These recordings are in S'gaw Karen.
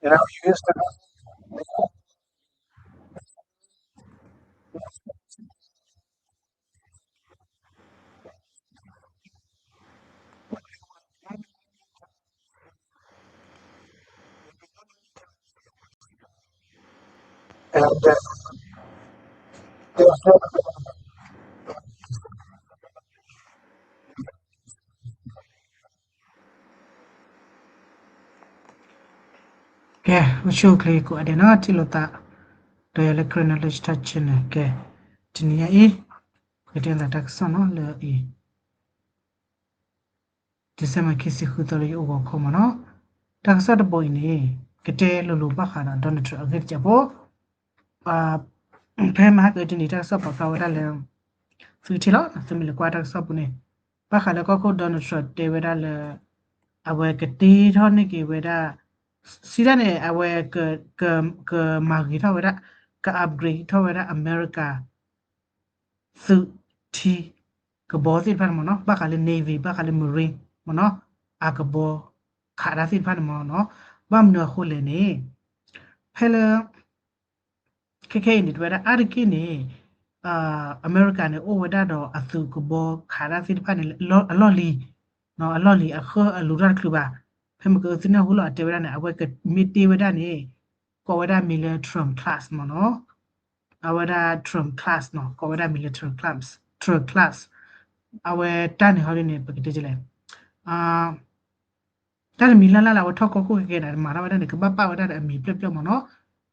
And our U S and uh, there's no ကဲ အိၣ်ဆူၣ်အိၣ်ချ့ကိးဂၤဒဲးနီၤ ထံၣ်လိာ်သး ဒီးယၤလၢ Karen Knowledge Talk Channel ကဲ တနံၤညါအံၤ ပကတဲသးတၢ်ကစီၣ်နီၤလၢအံၤ December ခံဆံဃုသီလၢယအိၣ်ဂီၤခီမ့ၢ်နီၤ တၢ်ကစီၣ်တဘီအံၤန့ၣ် ကတဲလိၤလိၤဘၣ်ဃးဒီး Donald Trump အဂ့ၢ်တစဲးဖိ ဖဲမဟါကအံၤတနံၤ တၢ်ကစီၣ်ပာ်ဖျါဝဲဒၣ်လၢ သုထံၣ်လီၤ သုမ့ၢ်လဲၤကွၢ်တၢ်ကစီၣ်ပူၤန့ၣ် ဘၣ်ဃးလၢကီၢ်ခိၣ် Donald Trump တဲဝဲဒၣ်လၢ အဝဲကတ့ထီၣ်န့ၢ်က့ၤဝဲဒၣ် စံးဒၣ်န့ၣ် အဝဲ ကမၤဂ့ၤထီၣ်ဝဲဒၣ် က upgrade ထီၣ်ဝဲဒၣ် အမဲရကၤ သုးထံ ကဘီသ့ၣ်တဖၣ်န့ၣ်မ့ၢ်နီၤ ဘၣ်ဃးလၢ Navy ဘၣ်ဃးလၢ Marine မ့ၢ်နီၤ အကဘီ ခးတၢ်သ့ၣ်တဖၣ်န့ၣ်မ့ၢ်နီၤ ဘၣ်မနုၤအဃိလဲၣ်န့ၣ် ဖဲလၢ ခဲခဲအံၤန့ၣ် တဝဲဒၣ်အါတက့ၢ်န့ၣ် အမဲရကၤန့ၣ် အိၣ်ဝဲဒၣ်ဒီးအသုးကဘီခးတၢ်သ့ၣ်တဖၣ်န့ၣ် အလီၢ်လံၤ အလီၢ်လံၤအဃၢအလူၤတၢ်တချုးဘၣ် ဖဲမ့ၢ်ကသုနၢ်ဟူလီၤအတဲဝဲဒၣ်န့ၣ် အဝဲကမ့ၢ်တ့ဝဲဒၣ်န့ၣ် ကိးဝဲဒၣ်မံၤလၢ Trump class မ့ၢ်နီၤ အဝဲဒၣ် Trump class နီၤ ကိးဝဲဒၣ်မံၤလၢ Trump class Trump class အဝဲတၢ်န့ၣ်ဟီဒ်န့ၣ် ပကတဲလဲၣ် တၢ်တမံၤလၢ်လၢ်လၢအဝဲထီၣ်ကီၢ်ခိၣ်ကဲကဲန့ၣ် မၤထီၣ်ဝဲဒၣ်န့ၣ် ကဘၣ်ပာ်ဝဲဒၣ်ဒီးအမံၤပျဲၣ်ပျဲၣ်မ့ၢ်နီၤ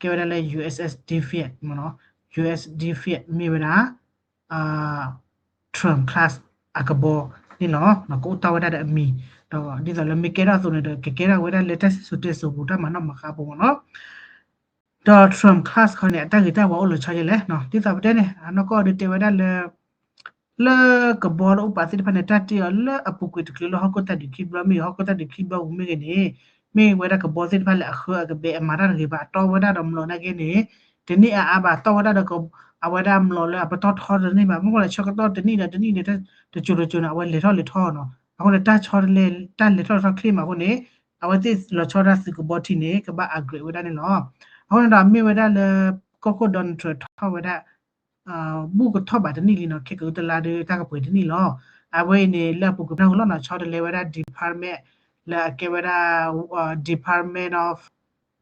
ကဲဝဲဒၣ်လၢ U S S Defiant မ့ၢ်နီၤ U S Defiant မ့ၢ်ဝဲဒၣ် Trump class အကဘီန့ၣ်လီၤ ကအိၣ်တီၢ်ဝဲဒၣ်ဒီးအမံၤ ဒီးဒ်သိးလၢမ့ၢ်ကဲထီၣ်အသိးန့ၣ်ဒီး ကကဲထီၣ်ဝဲဒၣ်လၢတၢ်စံၣ်စိၤတဲစိၤပူၤတၢ်မၤနီၣ်မၤဃါပူၤမ့ၢ်နီၤ ဒီး Trump class ခီန့ၣ် အတၢ်ဂ့ၤတၢ်ဝါအိၣ်လီၤဆီယဲလဲၣ် ဒ်သိးပတဲန့ၣ် အနီၢ်ကီၢ်ဒုးတဲဝဲဒၣ်လၢ လၢကဘီလၢအိၣ်ပာ်သ့ၣ်တဖၣ်န့ၣ် တၢ်တ့အီၤလၢအပူၤကွံာ်တချုးလၢဟီၣ်ခိၣ်တၢ်ဒုးခံဘျီမ့ၢ်ဂ့ၤ ဟီၣ်ခိၣ်တၢ်ဒုးခံဘျီပူၤမ့ၢ်ဂ့ၤန့ၣ် မ့ၢ်ဝဲဒၣ်ကဘီသ့ၣ်တဖၣ်လၢအဃၢအကဘဲအမၤတၢ်တဂ့ၤဘၣ် အတီဝဲဒၣ်ဒီးမျိာ်နာ်က့န့ၣ် တနံၣ်အါအါဘၣ် တီဝဲဒၣ်ဒီး အဝဲဒၣ်မျိာ်လၢအပတီၢ်ထီတန့ၢ်ဘၣ် မ့ၢ်ဝဲလၢဆၢကတီၢ်တနံၣ်ဒီးတနံၣ်န့ၣ် တစိၤတစိၤန့ၣ် အဝဲလဲၤထီၣ်လဲၤထီနီၤ အဃိန့ၣ် တၢ်ဆီတလဲ တၢ်လဲၤထီၣ်လဲၤထီၣ်ချ့မးအဃိန့ၣ် အဝဲသ့ၣ်လီၤဆီဒၣ်သုးကဘီထံန့ၣ် ကဘၣ် upgrade ဝဲဒၣ်န့ၣ်လီၤ. အဃိန့ၣ်ဒီးမ့ၢ်ဝဲဒၣ်လၢ ကီၢ်ခိၣ် Donald Trump ထီၣ်ဝဲဒၣ် ဘူၣ်ကထီၣ်ဘးတနံၣ်လံနီၤ ခဲကတလါဒီးတၢ်ကပှဲၤတနံၣ်လီၤ. အဝဲအံၤန့ၣ် လၢအပူၤကွံာ်ပနၢ်ဟူလီၤနီၤ ဆီတလဲဝဲဒၣ် department လၢအကဲဝဲဒၣ် Department of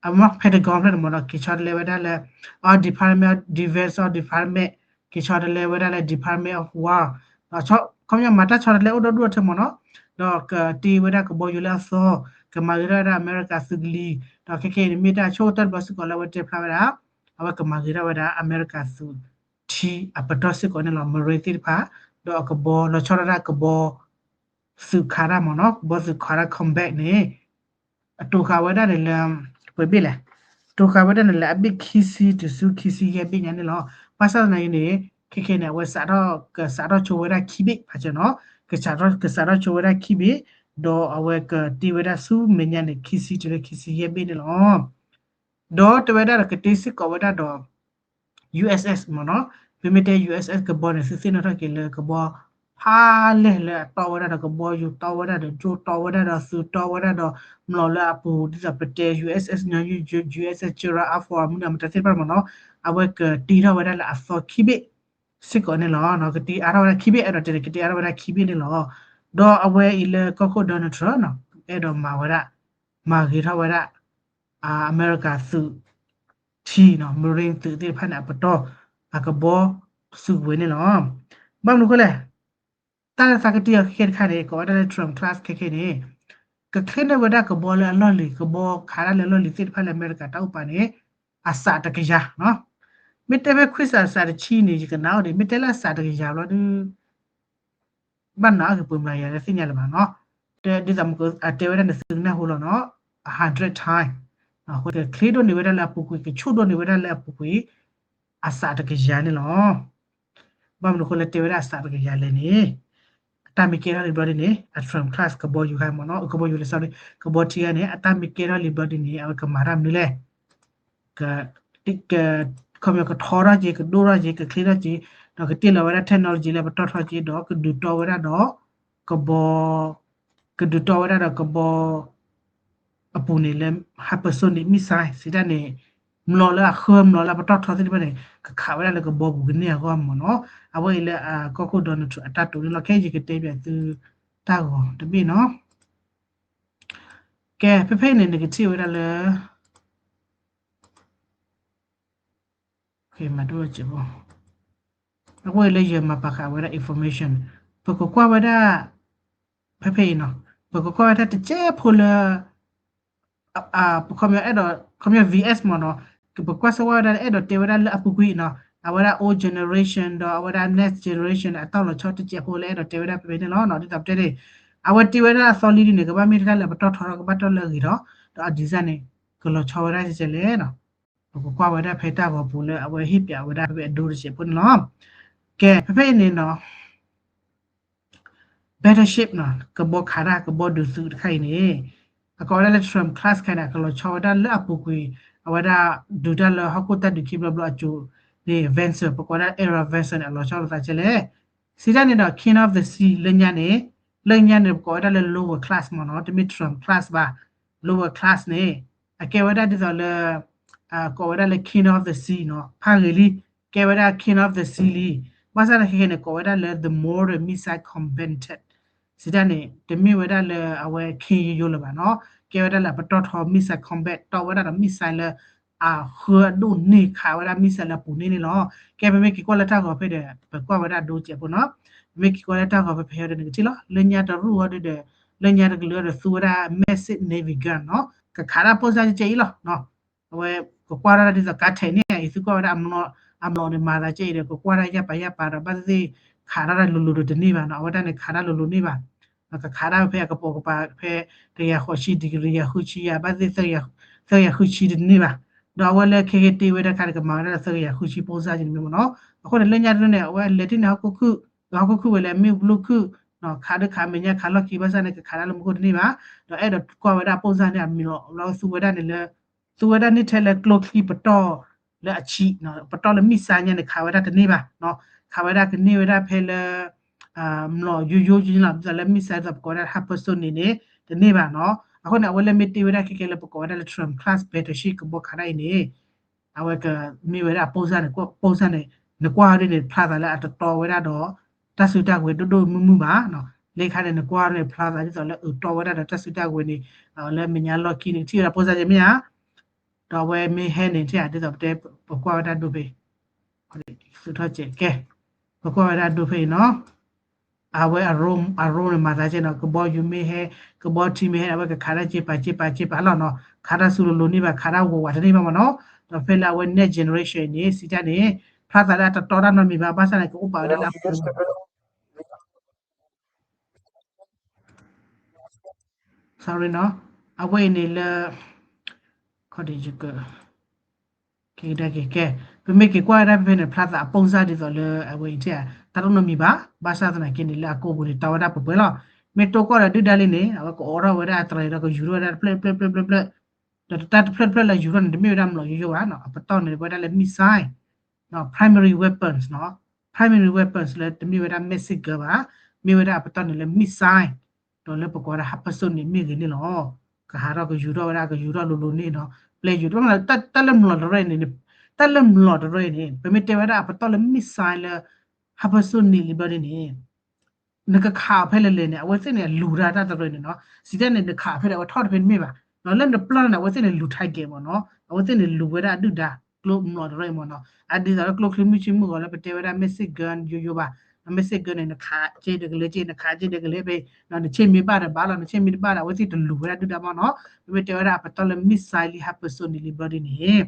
အမ့ၢ် Pentagon ဖျၢၣ်န့ၣ်မ့ၢ်နီၤ က့ၤဆီတလဲဝဲဒၣ်လၢ Department of Defense of Department က့ၤဆီတလဲဝဲဒၣ်လၢ Department of War ခီပညီမၤတၢ်ဆီတလဲအိၣ်ဒီဒူၣ်အထၢမ့ၢ်နီၤ ဒီးကတ့ဝဲဒၣ်ကဘီယူၤလၢအသီ ကမၤဂ့ၤထီၣ်ဝဲဒၣ်အမဲရကၤသုးကလံၤ ဒီးခဲခဲအံၤန့ၣ်မ့ၢ်တၢ်ဆိကတၢၢ်တဘျီစ့ၢ်ကီးလၢအဝဲတဲဖျါဝဲဒၣ် အဝဲကမၤဂ့ၤထီၣ်ဝဲဒၣ်အမဲရကၤသုးထံအပတီၢ်စ့ၢ်ကီးန့ၣ်လီၤ Marine သ့ၣ်တဖၣ် ဒီးအကဘီလီၤဆီဒၣ်တၢ်ကဘီ သုးခးတၢ်မ့ၢ်နီၤ ကဘီသုးခးတၢ် combat န့ၣ် အတိၤဃာ်ဝဲဒၣ်န့ၣ်လၢ ပှဲၤဘ့ၣ်လဲၣ် တိၤဃာ်ဝဲဒၣ်န့ၣ်လၢအဘ့ၣ်ခံဆံတုၤဆူခံဆံယဲၢ်ဘ့ၣ်ညါန့ၣ်လီၤ. ဘၣ်ဆၣ်သနာ်က့န့ၣ် ခဲခဲန့ၣ် အဝဲစးထီၣ် ကစးထီၣ်ဆိဝဲဒၣ်ခံဘ့ၣ် ဖးစၢၤနီၤ ကစးထီၣ် ကစးထီၣ်ဆိဝဲဒၣ်ခံဘ့ၣ် ဒီးအဝဲကတ့ဝဲဒၣ်ဆူမဲာ်ညါန့ၣ် ခံဆံတုၤလၢခံဆံယဲၢ်ဘ့ၣ်န့ၣ်လီၤ. ဒီးတဲဝဲဒၣ်ဒီးကတ့စ့ၢ်ကီးဝဲဒၣ်ဒီး USS မ့ၢ်နီၤ မ့မ့ၢ်တဲ USS ကဘီန့ၣ် သုသ့ၣ်နီၣ်ထီၣ်က့ၤလၢကဘီ ဖးလဲၢ်လၢအတီဝဲဒၣ်ဒီးကဘီယူၤတီဝဲဒၣ်ဒီးကၠိတီဝဲဒၣ်ဒီးသုးတီဝဲဒၣ်ဒီးမျိာ်လၢအပူၤ ဒ်သိးပတဲ USS ညီနုၢ် USS Gerald R Ford မ့ၢ်န့ၣ် မတၤသ့ၣ်တဖၣ်မ့ၢ်နီၤ အဝဲကတ့ထီၣ်ဝဲဒၣ်လၢအသီခံဘ့ၣ် စ့ၢ်ကီးန့ၣ်လီၤ. ကတ့အါထီၣ်ဝဲဒၣ်ခံဘ့ၣ် အဲၣ်ဒိးတဲန့ၣ် ကတ့အါထီၣ်ဝဲဒၣ်ခံဘ့ၣ်န့ၣ်လီၤ. ဒီးအဝဲအံၤလၢကီၢ်ခိၣ် Donald Trump နီၤ အဲၣ်ဒိးမၤဝဲဒၣ် မၤဂ့ၤထီၣ်ဝဲဒၣ် အမဲရကၤသုးထံနီၤ Marine သုးသ့ၣ်တဖၣ်န့ၣ် အပတီၢ် အကဘီသုးဝဲန့ၣ်လီၤ. ဘၣ်မနုၤအဃိလဲၣ် တၢ်လၢသးကတ့အီၤခဲခဲတခါန့ၣ် ကိးဝဲဒၣ်လၢ Trump class ခဲခဲန့ၣ် ကချ့န့ၢ်ဝဲဒၣ်ကဘီလၢအလီၢ်လံၤ ကဘီခးဒၣ်လၢအလီၢ်လံၤသ့ၣ်တဖၣ်လၢအမဲရကၤတၢ်အိၣ်ပာ်န့ၣ် အစးတကယၤနီၤ မ့ၢ်တဲဖဲခွံစး စးတဆံန့ၣ် ယကနၣ်အီၤဒံး မ့ၢ်တဲလၢအစးတကယၤဘျီဒုး ဘၣ်နၢ်အီၣ်က့ၤပှဲၤမးယၤလၢသ့ၣ်ညါလၢၤဘၣ်နီၤ. ဒ်သိးမ့ၢ်အတဲဝဲဒၣ်န့ၣ် သုကနၢ်ဟူလီၤနီၤ a hundred time အဃိကချ့ဒိၣ်န့ၢ်ဝဲဒၣ်လၢအပူၤကွံာ် ကဆူၣ်ဒိၣ်န့ၢ်ဝဲဒၣ်လၢအပူၤကွံာ် အစးတကယၤန့ၣ်လီၤ. ဘၣ်မနုၤအဃိလၢတဲဝဲဒၣ်အစးတကယၤလဲၣ်န့ၣ် အတၢ်မ့ၢ်ကဲထီၣ်လံဘျီဒ်န့ၣ် အ Trump class ကဘီယူၤခါမ့ၢ်နီၤ ကဘီယူၤလၢ sorry ကဘီထံဂၤန့ၣ် အတၢ်မ့ၢ်ကဲထီၣ်လံဘျီဒ်န့ၣ် အဝဲကမၤတၢ်မနုၤလဲၣ် က က ခီပညီကထီထီၣ်က့ၤ ကဒိၣ်ထီၣ်က့ၤ ကချ့ထီၣ်က့ၤ ဒီးကတ့လီၤဝဲဒၣ် technology လၢပတီၢ်ထီၣ်က့ၤ ဒီးကဒုးတီဝဲဒၣ်ဒီး ကဘီ ကဒုးတီဝဲဒၣ်ဒီးကဘီ အပူၤန့ၣ်လၢ hypersonic missile စံးတၢ်န့ၣ် မျိာ်လၢအဃၢမျိာ်လၢအပတီၢ်ထီသ့ၣ်တဖၣ်န့ၣ် ကခးဝဲဒၣ်လၢကဘီပူၤကန့ၢ်အဂီၢ်မ့ၢ်နီၤ. အဝဲအံၤလၢအကီၢ်ခိၣ် Donald Trump အတၢ်တိာ်န့ၣ်လီၤ. ခဲအံၤယကတဲဘၣ်သုတၢ်ဂီၤတဘ့ၣ်နီၤ. ကဲ ဖဲဖဲအံၤန့ၣ် နကထံၣ်ဝဲဒၣ်လၢ မၤဒိၣ်စဲးဖိ အဝဲအံၤလၢယမၤပာ်ဃာ်ဝဲဒၣ် information ပကကွၢ်ဝဲဒၣ် ဖဲဖဲအံၤနီၤ ပကကွၢ်ဝဲဒၣ်တစဲးဖိလၢ ပခီပညီအဲၣ်ဒိး ခီပညီ V S မ့ၢ်နီၤ ပကွၢ်စ့ၢ်ကီးဝဲဒၣ်လၢအဲၣ်ဒိးတဲဝဲဒၣ်လၢအပူၤကွံာ်နီၤ အဝဲဒၣ် old generation ဒီးအဝဲဒၣ် next generation အတၢ်လီၤဆီတစဲးဖိလၢအဲၣ်ဒိးတဲဝဲဒၣ်ဖဲဖဲန့ၣ်လီၤ. ဒ်သိးပတဲန့ၣ် အဝဲတ့ဝဲဒၣ်အသီလံဒ်န့ၣ် ကဘၣ်မ့ၢ်တၢ်လၢအပတီၢ်ထီထီၣ် ကဘၣ်တၢ်လၢအဂ့ၤထီၣ် ဒီးအ design န့ၣ် ကလီၤဆီဝဲဒၣ်ကဲလဲၣ်နီၤ. ပကကွၢ်ဝဲဒၣ်ဖဲတၢ်ဂီၤပူၤလၢအဝဲဟ့ၣ်ပၠးဝဲဒၣ်ဖဲဖဲအဒိတစဲးဖိန့ၣ်လီၤ. ကဲ ဖဲဖဲအံၤန့ၣ်နီၤ battleship နီၤ ကဘီခးတၢ် ကဘီဒုးသုးတခါအံၤန့ၣ် အကိးဝဲဒၣ်လၢ Trump class ခါန့ၣ် အကလီၤဆီဝဲဒၣ်လၢအပူၤကွံာ် အဝဲဒၣ်ဒုးတၢ်လၢဟီၣ်ခိၣ်တၢ်ဒုးခံဘျီဘျီအစိၤန့ၣ် Vinson ပကိးဝဲဒၣ် Aron Vinson န့ၣ် အလီၤဆီလိာ်သးကဲလဲၣ်. စံးတၢ်န့ၣ်ဒီး King of the Sea လၢညါန့ၣ် လၢညါန့ၣ် ပကိးဝဲဒၣ်လၢ lower class မ့ၢ်နီၤ တမ့ၢ် Trump class ဘၣ် lower class န့ၣ် အကဲဝဲဒၣ်ဒ်သိးလၢ ကိးဝဲဒၣ်လၢ King of the Sea နီၤ ဖးဂ့ၤလံ ကဲဝဲဒၣ် King of the Sea လံ. ဘၣ်ဆၣ်သနာ်က့န့ၣ် ကိးဝဲဒၣ်လၢ the modern missile combatant စံးတၢ်န့ၣ် တမ့ၢ်ဝဲဒၣ်လၢအဝဲ king ယိယိလၢၤဘၣ်နီၤ ကဲဝဲဒၣ်လၢအပတီၢ်ထီ missile combat တီဝဲဒၣ်ဒီး missile လၢ အဃၢအဒိၣ်န့ၢ်ခးဝဲဒၣ် missile လၢအပူၤန့ၣ်န့ၣ်လီၤ. ကဲ ပမ့ၢ်က့ၤကွၢ်လၢတၢ်ဂီၤဖဲဒီး ပကွၢ်ဝဲဒၣ်အဒိစဲးဖိနီၤ ပမ့ၢ်က့ၤကွၢ်လၢတၢ်ဂီၤဖဲဖဲဒီးနကထံၣ်လီၤ လၢညါတရူၢ်အီၤဒီး လၢညါတကလုာ်အီၤဒီး သူဝဲဒၣ် massive navy gun နီၤ ကခးတၢ်ပိၢ်စၢ်ကဲအံၤလီၤ အဝဲ ကကွၢ်ဒၣ်ဒ်သိးကါထဲးန့ၣ် အံၤသုကွၢ်ဝဲဒၣ်အမျိာ်န့ၣ်မၤသးကဲအံၤဒီး ကကွၢ်ဒၣ်ယၢ်ပာ်ယၢ်ပာ်ဒီး ဘၣ်သ့ၣ်သ့ၣ်ခးတၢ်တၢ်လိၤလိၤဒီးတန့ၢ်ဘၣ်နီၤ အဝဲဒၣ်န့ၣ်ခးတၢ်လိၤလိၤန့ၢ်ဘၣ် ကခးတၢ်ဖဲအကပိာ်ကပၤဖဲ တကယၤဃိးဆံ degree ယၤဃုဆံယၤ ဘၣ်သ့ၣ်သၢကယၤဃုဆံတန့ၢ်ဘၣ် ဒီးအဝဲလၢခဲက့ၤတ့ဝဲဒၣ်ခါန့ၣ် ကမၤဝဲဒၣ်လၢသၢကယၤဃုဆံပိၢ်စၢ်ကဲန့ၣ်မ့ၢ်နီၤ အဃိန့ၣ် လၢညါတရူၢ်န့ၣ် အဝဲလဲၤတ့ၢ်န့ၣ်ဟီၣ်ခိၣ်ခုၣ် ဒီးဟီၣ်ခိၣ်ခုၣ်ဝဲလၢအမ့ၣ်အူဘျိၣ်ခုၣ် ခးဒၣ်ခးမဲာ်ညါခးလီၢ်ခံဘၣ်ဆၣ်န့ၣ် ကခးတၢ်လၢမူခိၣ်တန့ၢ်ဘၣ် ဒီးအဲၣ်ဒိးကွၢ်ဝဲဒၣ်အပိၢ်စၢ်န့ၣ် အမျိာ်လီၤသူဝဲဒၣ်န့ၣ်လၢ သူဝဲဒၣ်န့ၣ်ထဲလၢကျိချံပတီၢ်လၢအဆံး ပတီၢ်လၢ missile ညါန့ၣ် ခးဝဲဒၣ်တန့ၢ်ဘၣ် ခးဝဲဒၣ်ကန့ၢ်ဝဲဒၣ်ဖဲလၢ မျိာ်ယိယိယိလီၤ ဒ်သိးလၢ missile ဒ်သိးပကိးဝဲဒၣ် hypersonic န့ၣ်န့ၣ် တန့ၢ်ဘၣ်နီၤ အဃိန့ၣ် အဝဲလၢမ့ၢ်တ့ဝဲဒၣ်ခဲကဲလၢပကိးဝဲဒၣ်လၢ Trump class battleship ကဘီခးတၢ်အံၤန့ၣ် အဝဲကမ့ၢ်ဝဲဒၣ်အပိၢ်စၢ်န့ၣ် ပိၢ်စၢ်န့ၣ် နကွၢ်ဒ်န့ၣ် ဖျါသးလၢအတတီဝဲဒၣ်ဒီး တၢ်စုတၢ်ကဝဲၤဒိၣ်ဒိၣ်မုၢ်မုၢ်ဘၣ်နီၤ လၢခါန့ၣ် နကွၢ်ဒ်န့ၣ် ဖျါသးဒ်သိးလၢအတီဝဲဒၣ်ဒီးတၢ်စုတၢ်ကဝဲၤန့ၣ် လၢမဲာ်ညါလီၢ်ခံန့ၣ် ထံၣ်ဝဲဒၣ်ပိၢ်စၢ်ကဲမ့ၢ်ဧါ ဒီးအဝဲမ့ၢ်ဟဲန့ၣ် ထံၣ်ဧါ ဒ်သိးပတဲ ပကွၢ်ဝဲဒၣ်ဒိဖဲ သုထီၣ်ကဲ ပကွၢ်ဝဲဒၣ်ဒိဖဲအံၤနီၤ အဝဲအရိ အရိန့ၣ်မၤသးကဲနီၤ ကဘီယူၤမ့ၢ်ဟဲ ကဘီထံမ့ၢ်ဟဲ အဝဲကခးတၢ်က့ပာ်က့ပာ်က့ပာ်လီၤနီၤ ခးတၢ်ဆူလိၤလိၤန့ၢ်ဘၣ် ခးတၢ်ဝးဝးတန့ၢ်ဘၣ်မ့ၢ်နီၤ ဒီးဖဲလၢအဝဲ next generation န့ၣ် စံးတၢ်န့ၣ် ဖျါသးလၢအတတီတၢ်နီတမံၤဘၣ် ဘၣ်ဆၣ်န့ၣ် ကအိၣ်ပာ်ဝဲဒၣ်လၢအပူၤ sorry နီၤ အဝဲအံၤန့ၣ်လၢ ခီဒက ကဲ ပမ့ၢ်က့ၤကွၢ်ဝဲဒၣ်ဖဲဖဲန့ၣ် ဖျါသးအပိၢ်စၢ်ဒ်သိးလၢအဝဲအံၤ တၢ်တနီတမံၤဘၣ် ဘၣ်ဆၣ်သနာ်က့န့ၣ် လၢအကိာ်ပူၤန့ၣ် တီဝဲဒၣ်ပှဲၤပှဲၤလီၤ မ့ၢ်တိၢ်ကီၢ်ဒီးဒုၣ်ဒါလံန့ၣ် အဝဲကအိးထီၣ်ဝဲဒၣ်တဖျၢၣ်တဖျၢၣ်တဖျၢၣ်တဖျၢၣ်တဖျၢၣ် ဒီးတၢ်တဖျၢၣ်တဖျၢၣ်လၢယူၤထီၣ်န့ၣ် တမ့ၢ်ဝဲဒၣ်မျိာ်ယိယိဘၣ် အပတီၢ်န့ၣ်ဝဲဒၣ်လၢ missile နီၤ primary weapons နီၤ primary weapons လၢတမ့ၢ်ဝဲဒၣ် machine gun ဘၣ် မ့ၢ်ဝဲဒၣ်အပတီၢ်န့ၣ်လၢ missile ဒီးလၢပကိးဝဲဒၣ် hypersonic န့ၣ်မ့ၢ်ဂ့ၤန့ၣ်လီၤ ကဟးထီၣ်ကယူၤထီၣ်ဝဲဒၣ်ကယူၤထီၣ်လိၤလိၤန့ၣ်နီၤ ပျဲယူၤထီၣ် တၢ်လၢမျိာ်တရၢအံၤန့ၣ် တၢ်လၢမျိာ်တရၢအံၤန့ၣ် ပမ့ၢ်တဲဝဲဒၣ်အပတီၢ်လၢ missile လၢ hypersonic လံဘျီဒ်န့ၣ် နကခးအီၤဖဲလဲၣ်လဲၣ်န့ၣ် အဝဲသ့ၣ်န့ၣ် လူၤတၢ်တၢ်တရၢန့ၣ်နီၤ စံးတၢ်န့ၣ် နခးအီၤဖဲဒီး အဝဲထီၣ်တဖဲန့ၣ်မ့ၢ်ဘၣ် လၢနပျၢ်န့ၣ် အဝဲသ့ၣ်န့ၣ် လူၤ target မ့ၢ်နီၤ အဝဲသ့ၣ်န့ၣ် လူၤဝဲဒၣ်အဒုၣ်ဒါ ကျိမျိာ်တရၢမ့ၢ်နီၤ အဒ်သိးလၢကျိချံမုၢ်ဆ့ၣ်မုၢ်ဂီၤလၢပတဲဝဲဒၣ် machine gun ယိယိဘၣ် machine gun န့ၣ် နခးက့ဒီးကလဲၤက့ နခးက့ဒီးကလဲၤဖဲ နဆ့ၣ်မ့ၢ်ဘၣ်ဒီးဘၣ်လီၤ နဆ့ၣ်မ့ၢ်တဘၣ်ဒီး အဝဲသ့ၣ်တလူၤဝဲဒၣ်ဒုၣ်ဒါမ့ၢ်နီၤ ပမ့ၢ်တဲဝဲဒၣ်အပတီၢ်လၢ missile လံ hypersonic လံဘျီဒ်န့ၣ်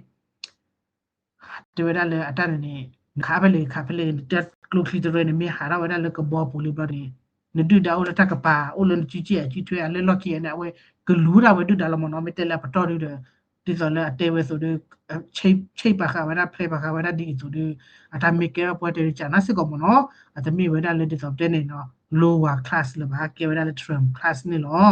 တဲဝဲဒၣ်လၢအတၢ်န့ၣ်န့ၣ် နခးဖဲလဲၣ်ခးဖဲလဲၣ် နတဲကျိချံတရၢန့ၣ် မ့ၢ်ဟးထီၣ်ဝဲဒၣ်လၢကဘီပူၤလံဘျီန့ၣ် နဒုၣ်ဒါအိၣ်လၢတၢ်ကပၤ အိၣ်လၢနစုစ့ၣ်အစုထွဲအလၢလီၢ်ခံန့ၣ် အဝဲကလူၤဒၣ်ဝဲဒုၣ်ဒါလီၤမ့ၢ်နီၤ မ့ၢ်တဲလၢအပတီၢ်ဒုဒီး ဒ်သိးလၢအတဲဝဲအသိးဒီး ဆ့ၣ်ပာ်ဃာ်ဝဲဒၣ် ဖျဲးပာ်ဃာ်ဝဲဒၣ်ဒ်အံၤအသိးဒီး အတၢ်မ့ၢ်ကဲထီၣ်ပှဲၤတဲဒ်ကနၣ်စ့ၢ်ကီးမ့ၢ်နီၤ အတမ့ၢ်ဝဲဒၣ်လၢဒ်သိးပတဲန့ၣ်နီၤ lower class လၢၤဘၣ် ကဲဝဲဒၣ်လၢ Trump class န့ၣ်လီၤ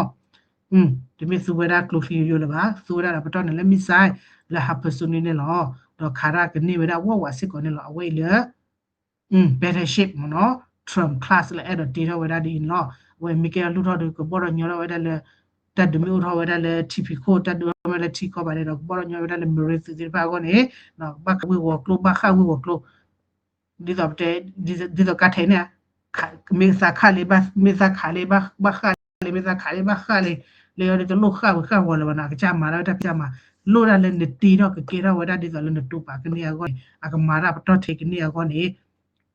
တမ့ၢ်သူဝဲဒၣ်ကျိချံယိယိလၢၤဘၣ် သူဝဲဒၣ်ဒီးပတီၢ်န့ၣ်လၢ missile လၢ hypersonic န့ၣ်လီၤ ဒီးခးတၢ်ကန့ၢ်ဝဲဒၣ်ဝးဝးစ့ၢ်ကီးန့ၣ်လီၤ အဝဲအံၤလၢ battleship မ့ၢ်နီၤ Trump class လၢအဲၣ်ဒိးတ့ထီၣ်ဝဲဒၣ်ဒ်အံၤန့ၣ်လီၤ အဝဲမ့ၢ်ကဲထီၣ်လူၢ်ထီၣ်ဒီး ကဘီၣ်ဒီးညီထီၣ်ဝဲဒၣ်လၢ တၢ်ဒုးမ့ၢ်အိၣ်ထီၣ်ဝဲဒၣ်လၢထံဖံးခိၣ် တၢ်ဒုးအိၣ်ထီၣ်ဝဲလၢထံကီၢ်ဘၣ်န့ၣ်ဒီး ကဘီၣ်ထီၣ်ညီဝဲဒၣ်လၢ marine သုးသ့ၣ်တဖၣ်အဂီၢ်န့ၣ် ဘၣ်ဝ့ၤဝီၤကျိ ဘၣ်ဃၣ်ဝ့ၤဝီၤကျိ ဒ်သိးပတဲ ဒ်သိးကါထဲးန့ၣ် မ့ၢ်သးခးလံ မ့ၢ်သးခးလံ ဘၣ်ဃၣ်လံ မ့ၢ်သးခးလံ ဘၣ်ဃၣ်လံ လၢယီၤဒ်တလိၣ်ဃၣ်ဝဲဃၣ်ဝီၤလၢၤဘၣ်နီၤ အကစၢ်မၤတၢ်ဝဲတၢ်ကစၢ်မၤ လိၣ်ဒၣ်လၢနတ့ထီၣ်ကကဲထီၣ်ဝဲဒၣ်ဒ်သိးလၢနတိာ်ပာ်ကန့ၢ်အဂီၢ်န့ၣ် အကမၤတၢ်ပတီၢ်ထဲကန့ၢ်အဂီၢ်န့ၣ်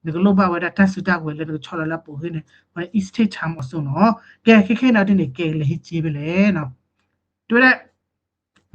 နကလိၣ်ဘၣ်ဝဲဒၣ်တၢ်စုတၢ်ကဝဲၤလၢနကဆီလီၤလၢအပူၤဃီန့ၣ် ဝဲ it take time also နီၤ ကဲခဲခဲန့ၣ်ဒ်န့ၣ် ကဲလဲၤဟံးက့ဖဲလဲၣ်နီၤ တဲဝဲဒၣ်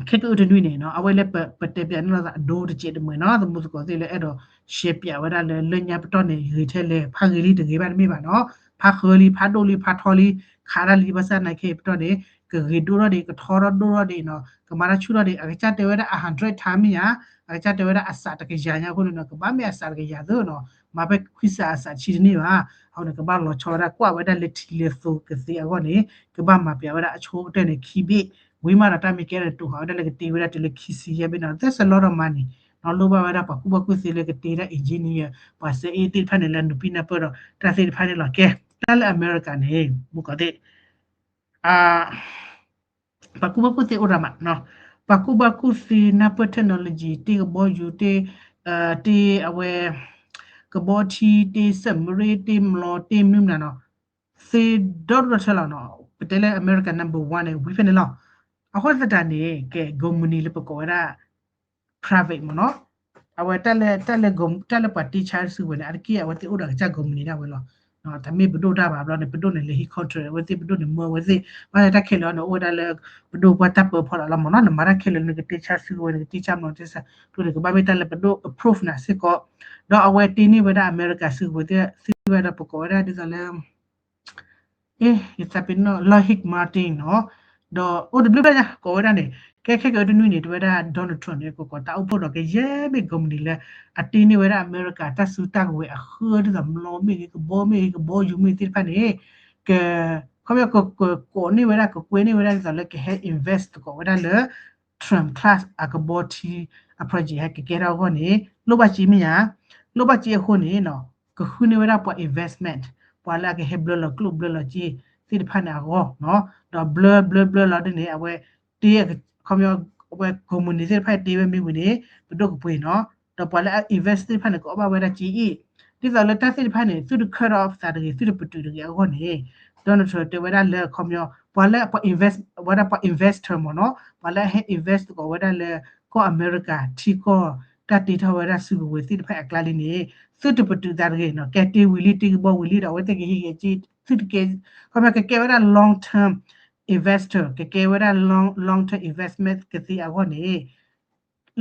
ခဲကအုတနွံန့ၣ်နီၤ အဝဲလၢပတဲပၠးန့ၢ်လိာ်သးအဒိတစဲးတမှဲၤနီၤ သမူသကိးသ့ၣ်လၢအဲၣ်ဒိးရှဲပၠးဝဲဒၣ်လၢ လၢညါပတီၢ်န့ၣ် ဂ့ၤထဲလဲၣ် ဖးဂ့ၤလံတဂ့ၤဘၣ်တမ့ၢ်ဘၣ်နီၤ ဖးဃၢလံ ဖးဒိၣ်လံ ဖးထီလံ ခးတၢ်လံ ဘၣ်ဆၣ်နာ်က့ပတီၢ်န့ၣ် ကဂ့ၤဒိၣ်ထီၣ်ဒံး ကထီထီၣ်ဒိၣ်ထီၣ်ဒံးနီၤ ကမၤတၢ်ဆူၣ်ထီၣ်ဒံး အကစၢ်တဲဝဲဒၣ် a hundred time မ့ၢ်ဧါ အကစၢ်တဲဝဲဒၣ်အစးတကယၤညါအဃိန့ၣ်နီၤ ကဘၣ်မ့ၢ်အစးတကယၤသ့နီၤ မၤဖဲခွံစးအစးဆံတန့ၢ်ဘၣ် အဃိန့ၣ် ကဘၣ်လီၤဆီဝဲဒၣ်ကွၢ်ဝဲဒၣ်လၢထံလၢသိကသ့အဂီၢ်န့ၣ် ကဘၣ်မၤပၠးဝဲဒၣ်အဆိကတၢၢ်န့ၣ် ခံဘ့ၣ် ဝံၤမးဒီးတၢ်မ့ၢ်ကဲထီၣ်န့ၣ် တိာ်ဃာ်ဝဲဒၣ်လၢကတ့ဝဲဒၣ်တုၤလၢခံဆံယဲၢ်ဘ့ၣ်နီၤ that's a lot of money နီၤ လိၣ်ဘၣ်ဝဲဒၣ်ပှၤကူၣ်ဘၣ်ကူၣ်သ့လၢကတ့ဒၣ် engineer ပှၤစဲအ့ၣ်သ့ၣ်တဖၣ်န့ၣ်လၢနုာ်ပံနၢ်ပၢၢ်ဒီး တၢ်သ့ၣ်တဖၣ်န့ၣ်လီၤ ကဲ တၢ်လၢအမဲရကၤန့ၣ် မူကီးသ့ၣ် ပှၤကူၣ်ဘၣ်ကူၣ်သ့အိၣ်ဒၣ်မးနီၤ ပှၤကူၣ်ဘၣ်ကူၣ်သ့နၢ်ပၢၢ် technology တ့ကဘီယူၤ တ့ တ့အဝဲ ကဘီထံ တ့ submarine တ့ မျီၤ တ့မနုၤမနုၤနီၤ သ့ဒီဒူၣ်ဒီထၢလီၤနီၤ ပတဲလၢအမဲရကၤ number one န့ၣ် ဝံၤဖဲန့ၣ်လီၤ အဃိသတးန့ၣ် ကဲ ကုမ္ပဏီလၢပကိးဝဲဒၣ် private မ့ၢ်နီၤ အဝဲတၢ်လၢ တၢ်လၢပှၤတ့ဆါစုကဝဲၤန့ၣ် အါတက့ၢ်အဝဲသ့ၣ်အိၣ်ဒီးအကစၢ် ကုမ္ပဏီ ဒၣ်ဝဲလီၤ တမ့ၢ်ပဒိၣ်တၢ်ဘၣ်ဘျီန့ၣ် ပဒိၣ်န့ၣ်လဲၤဟံး contract အဝဲသ့ၣ် ပဒိၣ်န့ၣ်မၢအဝဲသ့ၣ် ဘၣ်ဆၣ်တၢ်ခဲလၢာ်န့ၣ် အိၣ်ဝဲဒၣ်လၢ ပဒိၣ်ပှၢ်တၢ်ပၢဖီလာ်လီၤမ့ၢ်နီၤ နမၤတၢ်ခဲလၢာ် နကတ့ဆါစုကဝဲၤ နကတ့ဆါမျီၤ တ့ဆါကျိန့ၣ် ကဘၣ်မ့ၢ်တၢ်လၢပဒိၣ် approve နၤစ့ၢ်ကီး ဒီးအဝဲတ့န့ၢ်ဝဲဒၣ်အမဲရကၤစုကဝဲၤသ့ၣ် သ့ၣ်ဝဲဒၣ်ပကိးဝဲဒၣ်ဒ်သိးလၢ အ့ ယသးပ့ၤနီၣ် Lockheed Martin နီၤ ဒီးအိၣ်တဘျုးဘျီညါ ကိးဝဲဒၣ်န့ၣ် ကဲခဲကအုတနွံန့ၣ် တဲဝဲဒၣ် Donald Trump န့ၣ် ကကိးတၢ်အိၣ်ဖှိၣ်ဒီးကယဲၢ်မ့ၢ် ကုမ္ပဏီ လၢ အတ့န့ၢ်ဝဲဒၣ်အမဲရကၤတၢ်စုတၢ်ကဝဲၤအဃၢ ဒ်သိးမျီၤမ့ၢ်ဂ့ၤ ကဘီမ့ၢ်ဂ့ၤ ကဘီယူၤမ့ၢ်သ့ၣ်တဖၣ်န့ၣ် က ခီပညီ ကကိးန့ၢ်ဝဲဒၣ် ကကွဲန့ၢ်ဝဲဒၣ်ဒ်သိးလၢကဟဲ invest သကိးဝဲဒၣ်လၢ Trump class အကဘီထံ အ project ဟဲကကဲထီၣ်အဂီၢ်န့ၣ် လိၣ်ဘၣ်စ့မ့ၢ်ဧါ လိၣ်ဘၣ်စ့အဃိန့ၣ်နီၤ ကဃုန့ၢ်ဝဲဒၣ်ပှၤ investment ပှၤလၢအကဟဲဘျၢလီၤကျိၣ်ဘျၢလီၤစ့သ့ၣ်တဖၣ်န့ၣ်အဂီၢ်နီၤ ဒီးဘျၢဘျၢဘျၢလီၤဒ်န့ၣ် အဝဲတ့ ခီပညီ အဝဲ ကုမ္ပဏီ သ့ၣ်တဖၣ်တ့ဝဲမ့ၢ်ဝံၤန့ၣ် ပဒိၣ်ကပှ့ၤနီၤ ဒီးပှၤလၢအ invest သ့ၣ်တဖၣ်န့ၣ် ကအီၣ်ဘၣ်ဝဲဒၣ်စ့အ့ၣ် ဒ်သိးလၢတၢ်သ့ၣ်တဖၣ်န့ၣ် သုတ cut off သးတဂ့ၤ သုတပတုာ်တဂ့ၤအဂီၢ်န့ၣ် Donald Trump တဲဝဲဒၣ်လၢခီပညီ ပှၤလၢပှၤ invest ဝဲဒၣ်ပှၤ investor မ့ၢ်နီၤ ပှၤလၢအဟဲ invest သကိးဝဲဒၣ်လၢ ကီၢ်အမဲရကၤ ထံကီၢ် တၢ်တ့ထီၣ်ဝဲဒၣ်စုကဝဲၤသ့ၣ်တဖၣ်အကျါလံန့ၣ် သုတပတုာ်သးတဂ့ၤနီၤ ကဲတ့ဝံၤလံ တ့ကဘီဝံၤလံဒီး အဝဲသ့ၣ်ကဟံးဂဲၤက့ သုတကဲ ခီပညီ ကကဲဝဲဒၣ် long term investor ကကဲဝဲဒၣ် long long term investment ကသ့အဂီၢ်န့ၣ်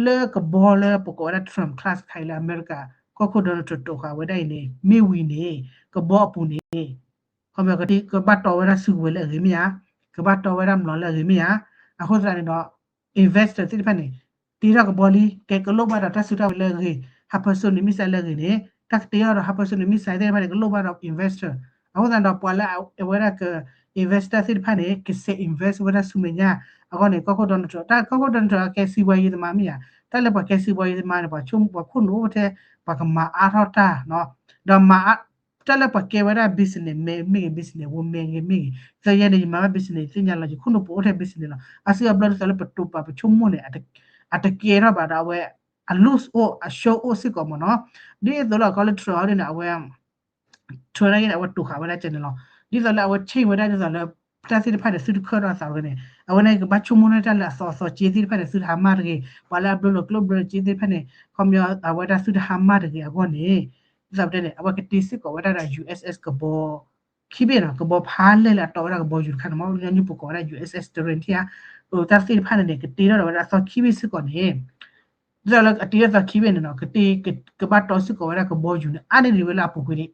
လၢကဘီလၢပကိးဝဲဒၣ် Trump class ခါအံၤလၢအမဲရကၤ ကီၢ်ခိၣ် Donald Trump တိာ်ဃာ်ဝဲဒၣ်အံၤန့ၣ် မ့ၢ်ဝံၤန့ၣ် ကဘီအပူၤန့ၣ် ခီပညီ ကဘၣ်တီဝဲဒၣ်စုကဝဲၤလၢအဂ့ၤမ့ၢ်ဧါ, ကဘၣ်တီဝဲဒၣ်မျီၤလၢအဂ့ၤမ့ၢ်ဧါ, အဃိသတးန့ၣ်ဒီး investor သ့ၣ်တဖၣ်န့ၣ် တ့ထီၣ်ကဘီလံ ကဲကလိၣ်ဘၣ်ဒီးတၢ်စုတၢ်ကဝဲၤလၢအဂ့ၤ, hypersonic missile လၢအဂ့ၤန့ၣ် တၢ်ကတ့ထီၣ်ဒီး hypersonic missile သ့ၣ်တဖၣ်န့ၣ် ကလိၣ်ဘၣ်ဒီး investor အဃိသတးဒီး ပှၤလၢအဝဲဒၣ်က investor သ့ၣ်တဖၣ်န့ၣ် ကစဲး invest ဝဲဒၣ်ဆူမဲာ်ညါ, အဂီၢ်န့ၣ် ကီၢ်ခိၣ် Donald Trump တၢ်ကီၢ်ခိၣ် Donald Trump အကဲ စီးပွားရေးသမား မ့ၢ်ဧါ, တၢ်လၢပှၤကဲ စီးပွားရေးသမား န့ၣ် ပှၤဆိကမိၣ် ပှၤခိၣ်နူာ်အိၣ်ထဲ ပှၤကမၤအါထီၣ်တၢ် ဒီးမၤအါ တၢ်လၢပှၤကဲဝဲဒၣ် business man မ့ၢ်ဂ့ၤ business woman မ့ၢ်ဂ့ၤ မ့ၢ်ဂ့ၤ သယဲန့ၣ် ယမၤဘၣ် business ယသ့ၣ်ညါလီၤ ယခိၣ်နူာ်ပအိၣ်ထဲ business လီၤ, အစုအဘျီဒ်သိးလၢပတိာ်ပာ်ပဆိကမိၣ်န့ၣ် အတကဲထီၣ်ဘၣ်ဒီးအဝဲ အ loss အိၣ် အ show အိၣ်စ့ၢ်ကီးမ့ၢ်နီၤ, ဒ်သိးလီၤ ကီၢ်လၢ Trump အီၤဒ်န့ၣ် အဝဲ Trump န့ၣ် အဝဲတိာ်ဃာ်ဝဲဒၣ်ကဲန့ၣ်လီၤ, ဒ်သိးလၢအဝဲ change ဝဲဒၣ်ဒ်သိးလၢ တၢ်သ့ၣ်တဖၣ်န့ၣ် သုတခၢၣ်ထီၣ်သးဝဲန့ၣ် အဝဲန့ၣ်ကဘၣ်ဆိကမိၣ်န့ၢ်တၢ်လၢအသီအသီစ့သ့ၣ်တဖၣ်န့ၣ် သုတဟါမၢ်တဂ့ၤ, ပှၤလၢအဘျၢလီၤကျိၣ်ဘျၢလီၤစ့သ့ၣ်တဖၣ်န့ၣ် ခီပညီ အဝဲဒၣ်သုတဟါမၢ်တဂ့ၤအဂီၢ်န့ၣ် ဒ်သိးပတဲန့ၣ် အဝဲကတ့စ့ၢ်ကီးဝဲဒၣ်ဒီး ယူးအက်စ်အက်စ် ကဘီ ခံဘ့ၣ်နီၤ, ကဘီဖးလဲၢ်လၢအတီဝဲဒၣ်ကဘီယူၤတခါန့ၣ် မ့ၢ်ညီနုၢ်ပကိးဝဲဒၣ် ယူးအက်စ်အက်စ် Tarrant ဧါ, တၢ်သ့ၣ်တဖၣ်န့ၣ်န့ၣ် ကတ့ထီၣ်ဒီးဝဲဒၣ်အသီခံဘ့ၣ်စ့ၢ်ကီးန့ၣ် ဒ်သိးလၢအတ့ထီၣ်သီခံဘ့ၣ်န့ၣ်နီၤ ကတ့ ကဘၣ်တီစ့ၢ်ကီးဝဲဒၣ်ကဘီယူၤန့ၣ် အါန့ၢ်ဒံးဝဲလၢအပူၤကွံာ်န့ၣ်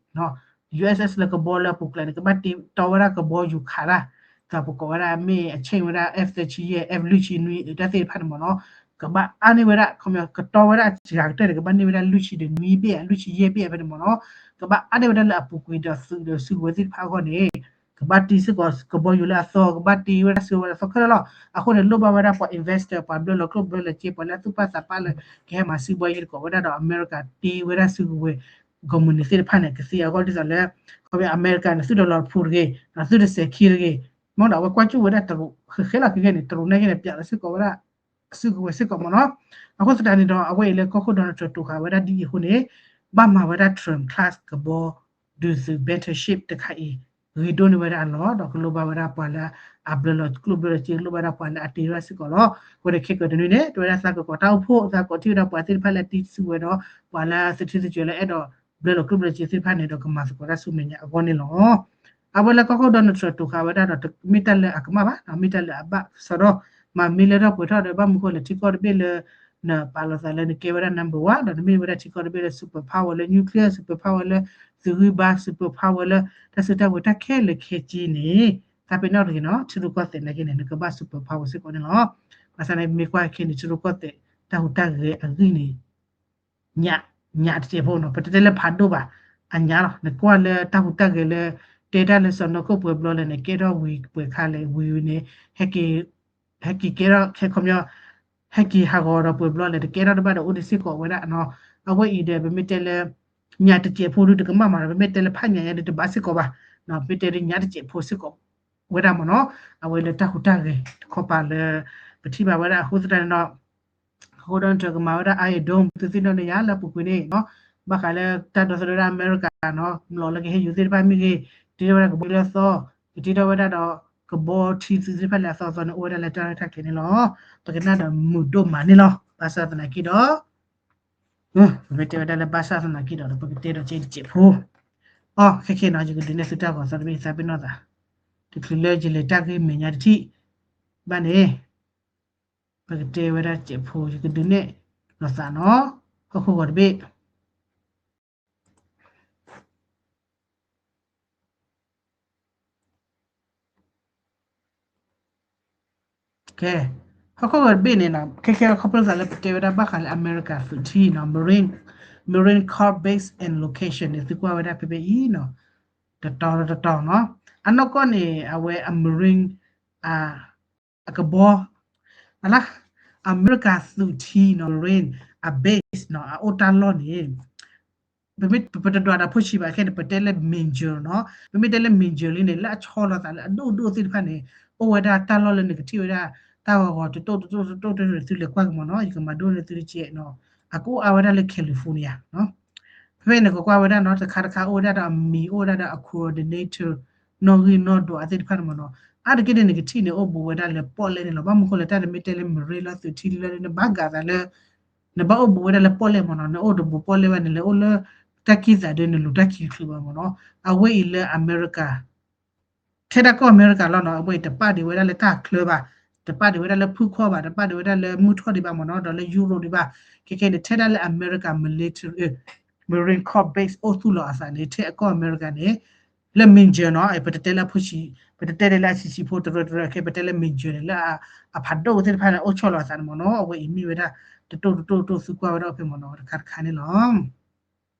ယူးအက်စ်အက်စ် လၢကဘီလၢအပူၤကွံာ်န့ၣ် ကဘၣ်တ့တီဝဲဒၣ်ကဘီယူၤခးတၢ်, ဒီးပကိးဝဲဒၣ်မ့ၢ်အ change ဝဲဒၣ် F သၢဆံယဲၢ် F လွံၢ်ဆံနွံ တၢ်သ့ၣ်တဖၣ်န့ၣ်မ့ၢ်နီၤ, ကဘၣ်အါန့ၢ်ဝဲဒၣ် ခီပညီ ကတီဝဲဒၣ်အစှၤကတၢၢ်န့ၣ် ကဘၣ်န့ၢ်ဝဲဒၣ်လွံၢ်ဆံဒီးနွံဘ့ၣ် လွံၢ်ဆံယဲၢ်ဘ့ၣ်ဖဲန့ၣ်မ့ၢ်နီၤ, ကဘၣ်အါန့ၢ်ဝဲဒၣ်လၢအပူၤကွံာ်ဒီးသုးဒီးစုကဝဲၤသ့ၣ်တဖၣ်အဂီၢ်န့ၣ် ကဘၣ်တ့စ့ၢ်ကီးကဘီယူၤလၢအသီ ကဘၣ်တ့ဝဲဒၣ်စုကဝဲၤလၢအသီခဲလၢာ်လီၤ. အဃိန့ၣ် လိၣ်ဘၣ်ဝဲဒၣ်ပှၤ investor ပှၤဘျၢလီၤကျိၣ်ဘျၢလီၤစ့ ပှၤလၢအသူၣ်ပၢ်သးပၢ်လၢ ကဟဲမၤစုကဝဲၤယံၤတကိးဝဲဒၣ်ဒီး အမဲရကၤတ့ဝဲဒၣ်စုကဝဲၤ ကုမ္ပဏီ သ့ၣ်တဖၣ်န့ၣ် ကသ့အဂီၢ်ဒ်သိးလၢ ခီပညီ အမဲရကၤန့ၣ် သုတလီၤတဖှိၣ်တဂ့ၤ, သုတစဲးခံတဂ့ၤ မ့ၢ်ဒီးအဝဲကွၢ်ကၠူၣ်ဝဲဒၣ်တရူး ဃဲဃဲလီၤက့ၤဂ့ၤန့ၣ် တရူးနာ်က့န့ၣ် ပျးလီၤစ့ၢ်ကီးဝဲဒၣ် စုကဝဲၤစ့ၢ်ကီးမ့ၢ်နီၤ. အဃိသတးန့ၣ်ဒီး အဝဲအံၤလၢကီၢ်ခိၣ် Donald Trump တိာ်ဃာ်ဝဲဒၣ်ဒ်အံၤအဃိန့ၣ် ဘၣ်မၤဝဲဒၣ် Trump class ကဘီ ဒုးသုး battleship တခါအံၤ ဂ့ၤဒိၣ်န့ၢ်ဝဲဒၣ်အလီၢ် ဒီးကလိၣ်ဘၣ်ဝဲဒၣ်ပှၤလၢအဘျၢလီၤကျိၣ်ဘျၢလီၤစ့ ကလိၣ်ဘၣ်ဒၣ်ပှၤလၢအတ့ထီၣ်စ့ၢ်ကီးလီၤ. အဃိန့ၣ်ခဲကၢၤတနွံန့ၣ် တဝဲဒၣ်သးကကိးတၢ်အိၣ်ဖှိၣ် သးကကိးထံၣ်ဝဲဒၣ်ပှၤသ့ၣ်တဖၣ်လၢအတံၤစုဝဲဒီး ပှၤလၢသုထံသုကၢၤလၢအဲၣ်ဒိးဘျၢလီၤကျိၣ်ဘျၢလီၤစ့သ့ၣ်တဖၣ်န့ၣ်ဒီး ကမၤသကိးတၢ်ဆူမဲာ်ညါအဂီၢ်န့ၣ်လီၤ. အဝဲလၢကီၢ်ခိၣ် Donald Trump တိာ်ဃာ်ဝဲဒၣ်ဒီး မ့ၢ်တၢ်လၢအကမၣ်ဘၣ် မ့ၢ်တၢ်လၢအဘၣ်ကစီဒီ မၤမ့ၢ်လၢထီၣ်ပှဲၤထီၣ်ဒီး ဘၣ်မနုၤဃိလဲၣ် ထံကီၢ်တဘ့ၣ်လၢ နပာ်လီၤသးလၢနကဲဝဲဒၣ် number one ဒီးနမ့ၢ်ဝဲဒၣ်ထံကီၢ်တဘ့ၣ်လၢ super power လၢ nuclear super power လၢ သုးဂံၢ်ဘါ super power လၢ တၢ်စုတၢ်ဝဲၤတၢ်ခဲလၢာ်ခဲဆ့န့ၣ် တၢ်ပ့ၤနီၣ်တဂ့ၤနီၤ ထံရူၢ်ကီၢ်သဲးနာ်က့န့ၣ် နကဘၣ် super power စ့ၢ်ကီးန့ၣ်လီၤ. ဘၣ်ဆၣ်န့ၣ် မ့ၢ်ကွၢ်ခဲန့ၣ် ထံရူၢ်ကီၢ်သဲး တၢ်ဟူးတၢ်ဂဲၤအဂံၢ်န့ၣ် ညၣ် ညၣ်တစဲးဖိနီၤ ပတဲတဲလၢဖးဒိၣ်ဘၣ် အညၣ်လီၤ. နကွၢ်လၢတၢ်ဟူးတၢ်ဂဲၤလၢ တဲတၢ်လၢစီၢ်နီၤခိၣ်ပှဲၤဘျီလဲၣ်န့ၣ် ကဲထီၣ်ဝံၤပှဲၤခါလဲၣ် ဝံၤဝံၤန့ၣ် ဟဲက့ၤ ဟဲက့ၤကဲထီၣ်ခဲခီပညီ ဟဲက့ၤဟးဂီၤဒီးပှဲၤဘျီလဲၣ် တကဲထီၣ်တဘၣ်ဒီးအိၣ်ဒံးစ့ၢ်ကီးဝဲဒၣ်နီၤ. အဝဲအံၤဒီး ပမ့ၢ်တဲလၢ ညၣ်တစဲးဖိဒုးတကမၣ်မးဒီး ပမ့ၢ်တဲလၢဖးညၣ်ညါဒုးတဘၣ်စ့ၢ်ကီးဘၣ်. ပမ့ၢ်တဲဒ်ညၣ်တစဲးဖိစ့ၢ်ကီးဝဲဒၣ်မ့ၢ်နီၤ. အဝဲလၢတၢ်ဟူးတၢ်ဂဲၤတခီပၤလၢ ပထံၣ်ဘၣ်ဝဲဒၣ်အဃိသတးန့ၣ်ဒီး အဃိဒီး Trump ကမၤဝဲဒၣ် Iron Dome သုသ့ၣ်နီၣ်န့ၣ်ယါလၢအပူၤကွံာ်န့ၣ်နီၤ ဘၣ်ဃးလၢတၢ်ဒီသဒၢဝဲဒၣ်အမဲရကၤနီၤ မျိာ်လၢကဟဲယူၤသ့ၣ်တဖၣ်မ့ၢ်ဂ့ၤ ကတ့ထီၣ်ဝဲဒၣ်ကဘီယူၤလၢအသီ ကတ့ထီၣ်ဝဲဒၣ်ဒီး ကဘီထံသုးသ့ၣ်တဖၣ်လၢအသီအသီန့ၣ် အိၣ်ဝဲဒၣ်လၢတၢ်ရဲၣ်တၢ်ကျဲၤန့ၣ်လီၤ. ပကနၣ်ဒီးမုာ်ဒိၣ်မးန့ၣ်လီၤ. ဘၣ်ဆၣ်သနာ်က့ဒီး ပမ့ၢ်တဲဝဲဒၣ်လၢဘၣ်ဆၣ်သနာ်က့ဒီး ပကတဲဒီးကဲတစဲးဖိ အီ ခဲခဲနီၤ ယကဒုးနဲၣ်သုတၢ်ဂီၤသီတဘ့ၣ်သးပ့ၤနီၣ်သး တချုးလၢယလဲၤတၢ်ဂ့ၢ်မဲာ်ညါတထံၣ်ဘၣ်န့ၣ် ပကတဲဝဲဒၣ်တစဲးဖိ ယကဒုးနဲၣ်လိာ်သးနီၤ ဟီၣ်ခိၣ်ဂီၤတဘ့ၣ် ကဲ ဟီၣ်ခိၣ်ဂီၤတဘ့ၣ်န့ၣ်နီၤ ခဲခဲခီဖျိသးလၢပတဲဝဲဒၣ်ဘၣ်ဃးလၢအမဲရကၤသုးထံနီၤ Marine Marine Corps Base and Location န့ၣ် သုကွၢ်ဝဲဒၣ်ဖဲဖဲအံၤနီၤ တတီၤတတီၤနီၤ အနီၢ်ကီၢ်န့ၣ် အဝဲအ Marine အ အကဘီ အလၢ အမဲရကၤသုးထံနီၤ Marine အ base နီၤ အအိၣ်တၢ်လီၢ်န့ၣ် ပမ့ၢ်ပတဒွးတၢ်ဖိဆံးဘၣ်ခဲန့ၣ် ပတဲလၢ major နီၤ ပမ့ၢ်တဲလၢ major လံန့ၣ် လၢအဆီလီၤသးလၢအဒိၣ်ဒိၣ်သ့ၣ်တဖၣ်န့ၣ် အိၣ်ဝဲဒၣ်တၢ်လီၢ်လၢနကထံၣ်ဝဲဒၣ် တၢ်ဂီၤဂီၤတတိၣ်တတိၣ်တတိၣ်တတိၣ် သုလဲၤကွၢ်က့ၤမ့ၢ်နီၤ ယကမၤဒိၣ်န့ၢ်သုတကဲးနီၤ အကအိၣ်အါဝဲဒၣ်လၢ California နီၤ ဖဲန့ၣ်ကကွၢ်ဝဲဒၣ်နီၤ တခါတခါအိၣ်ဝဲဒၣ်ဒီးအမံၤ အိၣ်ဝဲဒၣ်ဒီးအ coordinator နီၣ်ဂံၢ်နီၣ်ဒွးသ့ၣ်တဖၣ်န့ၣ်မ့ၢ်နီၤ အါတက့ၢ်န့ၣ် နကထံၣ်န့ၣ် အိၣ်ဘူးဝဲဒၣ်လၢပီၣ်လဲၣ်န့ၣ်လီၤ. ဘၣ်မနုၤဃိလဲၣ် တၢ်တမ့ၢ်တဲလၢ Marine လီၤ သုးထံလီၤ နဘၣ်ဂာ်သးလၢ နဘၣ်အိၣ်ဘူးဝဲဒၣ်လၢပီၣ်လဲၣ်မ့ၢ်နီၤ နအိၣ်တဘူးပီၣ်လဲၣ်ဘၣ်န့ၣ် လဲၤအိၣ်လၢတၢ်ကံၢ်သးဒ်နလူၤတၢ်ခံချုးဘၣ်မ့ၢ်နီၤ အဝဲအံၤလၢအမဲရကၤ ထဲဒၣ်ကီၢ်အမဲရကၤလီၤနီၤ အဝဲအံၤတပာ်ဒံးဝဲဒၣ်လၢတၢ်ချၢဘၣ် တပာ်ဒံးဝဲဒၣ်လၢဖုၣ်ခီၣ်ဘၣ် တပာ်ဒံးဝဲဒၣ်လၢမုၢ်ထီၣ်ဒံးဘၣ်မ့ၢ်နီၤ ဒီးလၢယူရိၣ်ဒံးဘၣ် ခဲခဲန့ၣ် ထဲဒၣ်လၢအမဲရကၤ military Marine Corps base အိၣ်သူၣ်လီၤအသးန့ၣ် ထဲအကီၢ်အမဲရကၤန့ၣ် လၢ major နီၤ ပတတဲလၢအဖိဆံး ပတတဲလၢအဆံးဆံးဖိတရၢတရၢ ခဲ ပတဲလၢ major န့ၣ် လၢအဖးဒိၣ်သ့ၣ်တဖၣ်န့ၣ် အိၣ်ဆီလီၤအသးန့ၣ်မ့ၢ်နီၤ အဝဲအံၤမ့ၢ်ဝဲဒၣ် တတိၣ်တတိၣ်တတိၣ် သုကွၢ်ဝဲဒၣ်ဖဲမ့ၢ်နီၤ တခါတခါန့ၣ်လီၤ.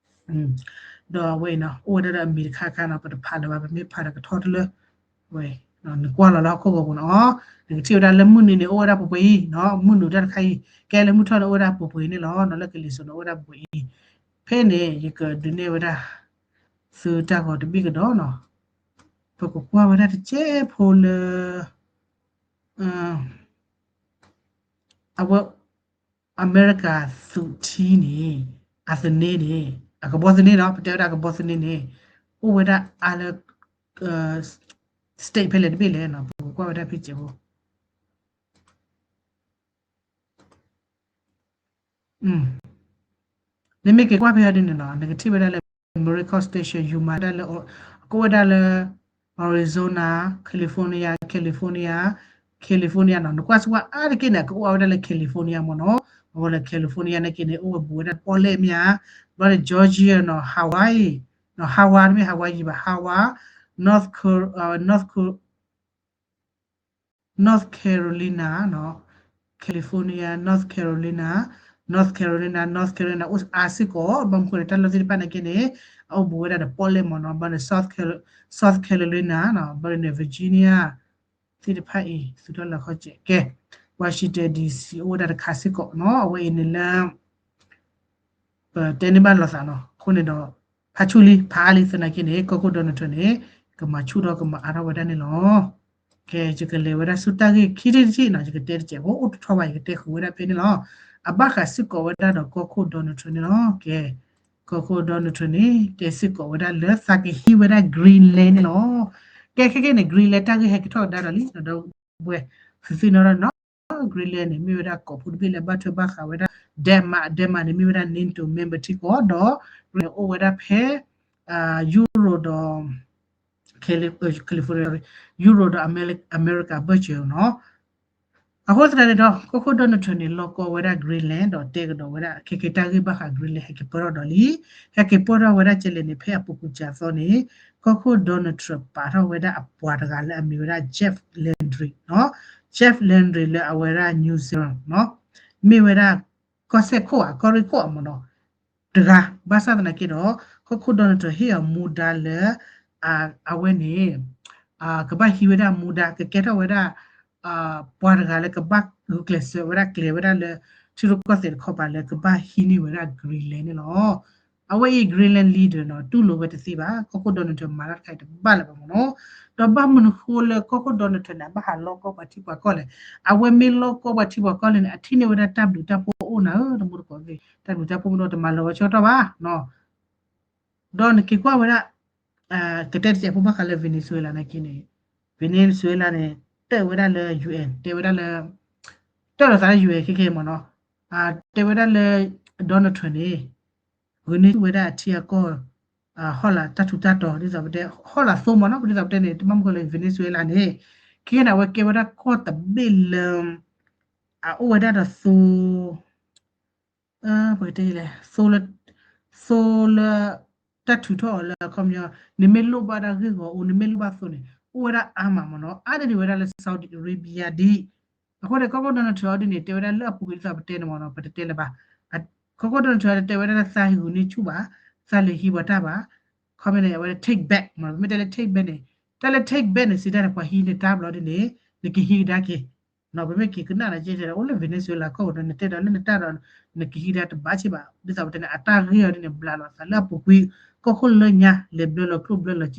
ဒီးအဝဲအံၤနီၤ အိၣ်ဝဲဒၣ်ဒီးအမံၤတခါခါနီၤ ပတဖးလၢၤဘၣ် ပမ့ၢ်ဖးဒီးကထီတလၢ ဝဲ နကွၢ်လီၤလၢဟီၣ်ခိၣ်ဂီၤပူၤနီၤ နကထံၣ်ဝဲဒၣ်လၢမုၢ်နုာ်န့ၣ် အိၣ်ဝဲဒၣ်ပှဲၤပှဲၤအံၤနီၤ မုၢ်နုာ်တၢ်တခါအံၤ ကဲလၢမုၢ်ထီၣ်န့ၣ် အိၣ်ဝဲဒၣ်ပှဲၤပှဲၤအံၤန့ၣ်လီၤ ဒီးလၢကလံၤစိးန့ၣ် အိၣ်ဝဲဒၣ်ပှဲၤပှဲၤအံၤ ဖဲန့ၣ် ယကဒုးနဲၣ်ဝဲဒၣ် သုတၢ်ဂီၤတဘ့ၣ်ကဒီးနီၤ ပကကွၢ်ဝဲဒၣ်တစဲးဖိလၢ အဝဲ အမဲရကၤသုးထံန့ၣ် အသန့န့ၣ် အကဘီသန့နီၤ ပတဲဝဲဒၣ်အကဘီသန့န့ၣ် အိၣ်ဝဲဒၣ်အါလၢ state ဖဲလဲၣ်တဘ့ၣ်လဲၣ်နီၤ ပကကွၢ်ဝဲဒၣ်ဖဲစဲးဖိ နမ့ၢ်က့ၤကွၢ်ဖဲအီၤဒ်န့ၣ်နီၤ နကထံၣ်ဝဲဒၣ်လၢ Marine Corps Station Yuma ဒၣ်လၢ ကအိၣ်ဝဲဒၣ်လၢ Arizona California California California နီၤ နကွၢ်စ့ၢ်ကီးအါတက့ၢ်န့ၣ် ကအိၣ်အါဝဲဒၣ်လၢ California မ့ၢ်နီၤ အဝဲလၢ California နာ်က့န့ၣ် အိၣ်ဝဲဘူးဝဲဒၣ်ပီၣ်လဲၣ်မ့ၢ်ဧါ ဘျီန့ၣ် Georgia နီၤ Hawaii နီၤ Hawaii တမ့ၢ် Hawaii ဘၣ် Hawaii North Cor North Cor North Carolina နီၤ California North Carolina North Carolina North Carolina အိၣ်အါစ့ၢ်ကီး ဘၣ်မနုၤဃိန့ၣ် တၢ်လီၢ်သ့ၣ်တဖၣ်နာ်က့န့ၣ် အအိၣ်ဘူးဝဲဒၣ်ဒီးပီၣ်လဲၣ်မ့ၢ်နီၤ ဘျီန့ၣ် South Carol South Carolina နီၤ ဘျီန့ၣ် Virginia သ့ၣ်တဖၣ်အံၤ သုးထီၣ်လၢခီၣ်စဲး ကဲ Washington D C အိၣ်ဝဲဒၣ်တခါစ့ၢ်ကီးနီၤ အဝဲအံၤန့ၣ်လၢ ပတဲန့ၢ်ဘၣ်လိာ်သးနီၤ အဃိန့ၣ်ဒီး ဖးဆူၣ်လံ ဖးအါလံသနာ်က့န့ၣ် ကီၢ်ခိၣ် Donald Trump န့ၣ် ကမၤဆူၣ်ထီၣ်ကမၤအါထီၣ်ဝဲဒၣ်န့ၣ်လီၤ. ကဲ ယကလဲၤဝဲဒၣ်ဆူတၢ်ဂ့ၢ်ခံထံၣ်တထံၣ်နီၤ, ယကတဲတစဲးဖိ အိၣ်တထီဘၣ် ယကတဲဃုာ်ဝဲဒၣ်ဖဲန့ၣ်လီၤ. အဘၣ်ဃးစ့ၢ်ကီးဝဲဒၣ်ဒီးကီၢ်ခိၣ် Donald Trump န့ၣ်လီၤ. ကဲ ကီၢ်ခိၣ် Donald Trump န့ၣ် တဲစ့ၢ်ကီးဝဲဒၣ်လၢသးကဟံးဝဲဒၣ် Greenland န့ၣ်လီၤ. ကဲ ခဲကနံၣ်န့ၣ် Greenland တၢ်ဂ့ၢ်ဟဲက့ၤထီၣ်ကဒါဒီးလံ ဒီပုၢ်ဝဲၢ် သုသ့ၣ်နီၣ်ထီၣ်နီၤ, Greenland န့ၣ် မ့ၢ်ဝဲဒၣ်ကီၢ်ဖိတဘ့ၣ်လၢဘၣ်ထွဲဘၣ်ဃးဝဲဒၣ် Denmark, Denmark န့ၣ် မ့ၢ်ဝဲဒၣ် NATO member ထံကီၢ်ဒီး Greenland န့ၣ် အိၣ်ဝဲဒၣ်ဖဲ Euro ဒီး Cali- California, Euro ဒီး Ameri- America ဘၢၣ်စၢၤနီၤ. အဃိသတးန့ၣ်ဒီး ကီၢ်ခိၣ် Donald Trump န့ၣ် လီၤကီဝဲဒၣ် Greenland ဒီးတဲကဒီးဝဲဒၣ် ခဲကဲတၢ်ဂ့ၢ်ဘၣ်ဃး Greenland ဟဲက့ၤပၢၢ်ထီၣ်ဒီးလံ. ဟဲက့ၤပၢၢ်ထီၣ်ဝဲဒၣ်ကဲလဲၣ်န့ၣ် ဖဲအပူၤကွံာ်စှၤသီန့ၣ် ကီၢ်ခိၣ် Donald Trump ပာ်ထီၣ်ဝဲဒၣ်အပှၤတဂၤလၢအမ့ၢ်ဝဲဒၣ် Jeff Landry နီၤ. Jeff Landry လၢအဝဲဒၣ် New Zealand နီၤ, မ့ၢ်ဝဲဒၣ် ကီၢ်စဲၣ်ခိၣ်ဧါ ကီၢ်ရ့ၣ်ခိၣ်ဧါမ့ၢ်နီၤ တဂၤ, ဘၣ်ဆၣ်သနာ်က့ဒီး ကီၢ်ခိၣ် Donald Trump ဟ့ၣ်အီၤမူဒါလၢ အဝဲန့ၣ် ကဘၣ်ဟံးဝဲဒၣ်မူဒါ ကကဲထီၣ်ဝဲဒၣ် ပှၤတဂၤလၢကဘၣ်ဂုာ်ကျဲးစၢးဝဲဒၣ်ကျဲၤဝဲဒၣ်လၢ ထံရူၢ်ကီၢ်သဲးတခီပၤလၢကဘၣ်ဟံးန့ၢ်ဝဲဒၣ် Greenland န့ၣ်လီၤ. အဝဲအံၤ Greenland leader နီၤ တူၢ်လိာ်ဝဲတသ့ဘၣ်, ကီၢ်ခိၣ် Donald Trump မၤတၢ်တခါအံၤတဘၣ်လၢၤဘၣ်မ့ၢ်နီၤ. ဒီးဘၣ်မနုၤဃိလၢကီၢ်ခိၣ် Donald Trump န့ၣ် အဘၣ်ဟးလီကီပှၤထံပှၤကီၢ်လဲၣ်. အဝဲမ့ၢ်လီကီပှၤထံပှၤကီၢ်လဲၣ်န့ၣ် အထံၣ်န့ၢ်ဝဲဒၣ်တၢ်ဘျုးတၢ်ဖှိၣ်အိၣ်နၤဧၢ တမူတကိးသ့ၣ် တၢ်ဘျုးတၢ်ဖှိၣ်မ့ၢ်ဒီးတမၤလီၤဝဲဆၢကတီၢ်ဘၣ်နီၤ. ဒီးနက့ၤကွၢ်ဝဲဒၣ် ကတဲတစဲးဖိဘၣ်ဃးလၢ Venezuela နာ်က့န့ၣ် Venezuela န့ၣ် တၢၣ်ဝဲဒၣ်လၢ UN တဲဝဲဒၣ်လၢ တၢၣ်လီၤသးလၢ UN ခဲကဲမ့ၢ်နီၤ, တဲဝဲဒၣ်လၢ Donald Trump န့ၣ် ဂုာ်န့ၢ်ဝဲဒၣ်အထံအကီၢ် ဟီၣ်လာ်တၢ်ထူးတၢ်တီၤ ဒ်သိးပတဲ ဟီၣ်လာ်သိမ့ၢ်နီၤ ဒ်သိးပတဲန့ၣ် တဘၣ်မုၢ်ကီၢ်လၢ Venezuela န့ၣ် ခဲကဲန့ၣ် အဝဲကဲဝဲဒၣ်ကီၢ်တဘ့ၣ်လၢ အအိၣ်ဝဲဒၣ်ဒီးသိ ပကတဲလဲၣ် သိလၢ သိလၢ တၢ်ထုးထီၣ်အီၤလၢအခီပညီ နမ့ၢ်လိၣ်ဘၣ်ဒၣ်ဂ့ၢ်ဂီၤအိၣ် နမ့ၢ်လိၣ်ဘၣ်သိန့ၣ် အိၣ်ဝဲဒၣ်အါမးမ့ၢ်နီၤ အါန့ၢ်ဒံးဝဲဒၣ်လၢ Saudi Arabia ဒ် အဃိန့ၣ် ကီၢ်ခိၣ် Donald Trump အီၤဒ်န့ၣ် တဲဝဲဒၣ်လၢအပူၤကွံာ်ဒ်သိးပတဲန့ၣ်မ့ၢ်နီၤ ပတတဲလၢၤဘၣ် ကီၢ်ခိၣ် Donald Trump တဲဝဲဒၣ်လၢသးဟ့ၣ်ဂုာ်န့ၢ်ဆူၣ်ဘၣ် သးလဲၤဟံးပှၤတၢ်ဘၣ် ခီမ့ၢ်န့ၣ် အဝဲ take back မ့ၢ် ပမ့ၢ်တဲလၢ take back န့ၣ် တၢ်လၢ take back န့ၣ် စံးတၢ်န့ၣ် ပှၤဟံးန့ၢ်တၢ်ဘျီဒ်န့ၣ် နကဟံးကဒါက့ၤ ပမ့ၢ်က့ၤကနၣ်ဒီးကဲထဲး အိၣ်လၢ Venezuela ကီၢ်ပူၤဒီး နတဲဒီးလၢနတၢ်ဒီး နကဟံးကဒါတဘၣ်ဆ့ၣ်ဘၣ် ဒ်သိးပတဲန့ၣ် အတၢ်ဂ့ၢ်အီၤဒ်န့ၣ် ဘျးလီၤသးလၢအပူၤကွံာ် ကီၢ်ခိၣ်လၢညါ လဲၤဘျၢလီၤကျိၣ်ဘျၢလီၤ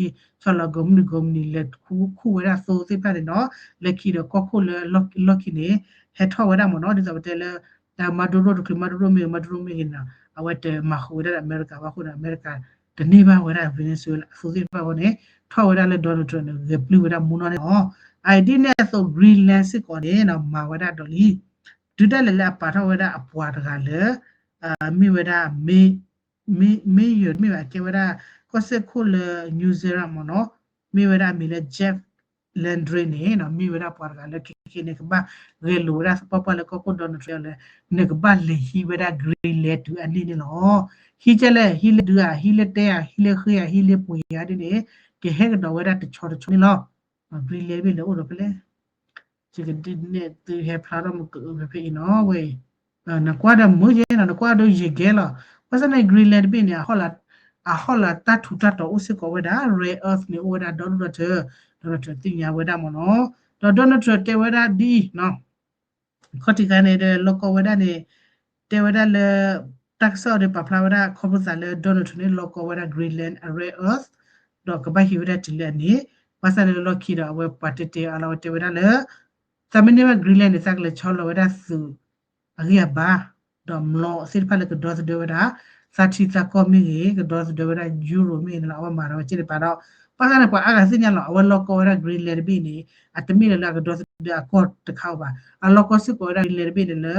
စ့ ဆီလီၤကိးမုၢ်နံၤကိးမုၢ်နံၤ လဲၤခူၣ်ဝဲဒၣ်သိသ့ၣ်တဖၣ်န့ၣ်နီၤ လၢခံဒီးကီၢ်ခိၣ်လၢလီၢ်ခံန့ၣ် ဟဲထီၣ်ဝဲဒၣ်မ့ၢ်နီၤ ဒ်သိးပတဲလၢ Maduro တချုး Maduro မ့ၢ်ဂ့ၤ Maduro မ့ၢ်ဂ့ၤန့ၣ် အဝဲတမၤဃုာ်ဝဲဒၣ်ဒီးအမဲရကၤဘၣ်အဃိဒီး အမဲရကၤ တန့ၢ်ဘၣ်ဝဲဒၣ် Venezuela အသိသ့ၣ်တဖၣ်အဃိန့ၣ် ထီၣ်ဝဲဒၣ်လၢ Donald Trump န့ၣ် ဂဲၤပျုၢ်ဝဲဒၣ်မူနီၢ်န့ၣ်လီၤ. အဒ်န့ၣ်အသိး Greenland စ့ၢ်ကီးန့ၣ် မၤဝဲဒၣ်ဒီးလံ တုၤဒၣ်လဲာ်လၢအပာ်ထီၣ်ဝဲဒၣ်အပှၤတဂၤလၢ မ့ၢ်ဝဲဒၣ် မ့ၢ်ယိၤမ့ၢ်ဘၣ်ကဲဝဲဒၣ် ကီၢ်စဲၣ်ခိၣ်လၢ New Zealand မ့ၢ်နီၤ မ့ၢ်ဝဲဒၣ်အမံၤလၢ Jeff Landry န့ၣ် မ့ၢ်ဝဲဒၣ်ပှၤတဂၤလၢခဲခဲန့ၣ် ကဘၣ်ဂဲၤလိာ်ဝဲဒၣ်သပှၢ်ပှၢ်လၢကီၢ်ခိၣ် Donald Trump လၢ နကဘၣ်လဲၤဟံးဝဲဒၣ် Greenland တုၤအန့ၣ်န့ၣ်လီၤ. ဟံးကဲလဲၣ် ဟံးလၢဒုးဧါ ဟံးလၢတဲဧါ ဟံးလၢဃ့ဧါ ဟံးလၢပှ့ၤဧါဒ်န့ၣ် ကဟဲကဒီးဝဲဒၣ်တဆီတဆီန့ၣ်လီၤ. Greenland ဘ့ၣ်လဲၤအိၣ်ဒီးဖဲလဲၣ် ယကဒုးနဲၣ်သုဟဲဖျါထီၣ်မကဖဲအံၤနီၤဝဲ နကွၢ်ဒီးမုာ်ယဲနီၤ နကွၢ်ဒီးယံာ်ကဲလီၤ. ဘၣ်ဆၣ်န့ၣ် Greenland တဘ့ၣ်န့ၣ် အဟီၣ်လာ်တၢ်ထူးတၢ်တီၤအိၣ်စ့ၢ်ကီးဝဲဒၣ် rare earth န့ၣ် အိၣ်ဝဲဒၣ်ဒီဒူၣ်ဒီထၢ ဒီးဒီးထၢသ့ၣ်ညါဝဲဒၣ်မ့ၢ်နီၤ ဒီး Donald Trump တဲဝဲဒၣ်ဒ်အံၤနီၤ ခီၣ်ထံးခါန့ၣ်ဒီး လီၢ်ကီဝဲဒၣ်န့ၣ် တဲဝဲဒၣ်လၢ တၢ်ကစီၣ်ဒီးပာ်ဖျါဝဲဒၣ် ခီဖျိသးလၢ Donald Trump န့ၣ် လီၢ်ကီဝဲဒၣ် Greenland အ rare earth ဒီးကဘၣ်ဟံးဝဲဒၣ်တုၤလၢအန့ၣ် ဘၣ်ဆၣ်န့ၣ်လၢလီၢ်ခံဒီး အဝဲပှၤတဲတဲအါလီၤဝဲတဲဝဲဒၣ်လၢ သးမ့ၢ်န့ၢ်ဘၣ် Greenland န့ၣ် သးကလဲၤဆီလီၤဝဲဒၣ်သုးအဂံၢ်အဘါ ဒီးမျိာ်သ့ၣ်တဖၣ်လၢကဒီသဒၢဝဲဒၣ် သးထံသးကီၢ်မ့ၢ်ဂ့ၤ ကဒီသဒၢဝဲဒၣ် Euro မ့ၢ်ဂ့ၤန့ၣ်လီၤ အဝဲမၤဒီးဝဲက့ၢ်တပၤဒီး ဘၣ်ဆၣ်န့ၣ် ပှၤအါဂၤသ့ၣ်ညါလီၤ အဝဲလီၢ်ကီဝဲဒၣ် Greenland တဘ့ၣ်န့ၣ် အတမ့ၢ်လၢလၢအကဒီသဒၢအကီၢ်တခါဧိၤဘၣ် အလီၢ်ကီစ့ၢ်ကီးဝဲဒၣ် Greenland တဘ့ၣ်န့ၣ်လၢ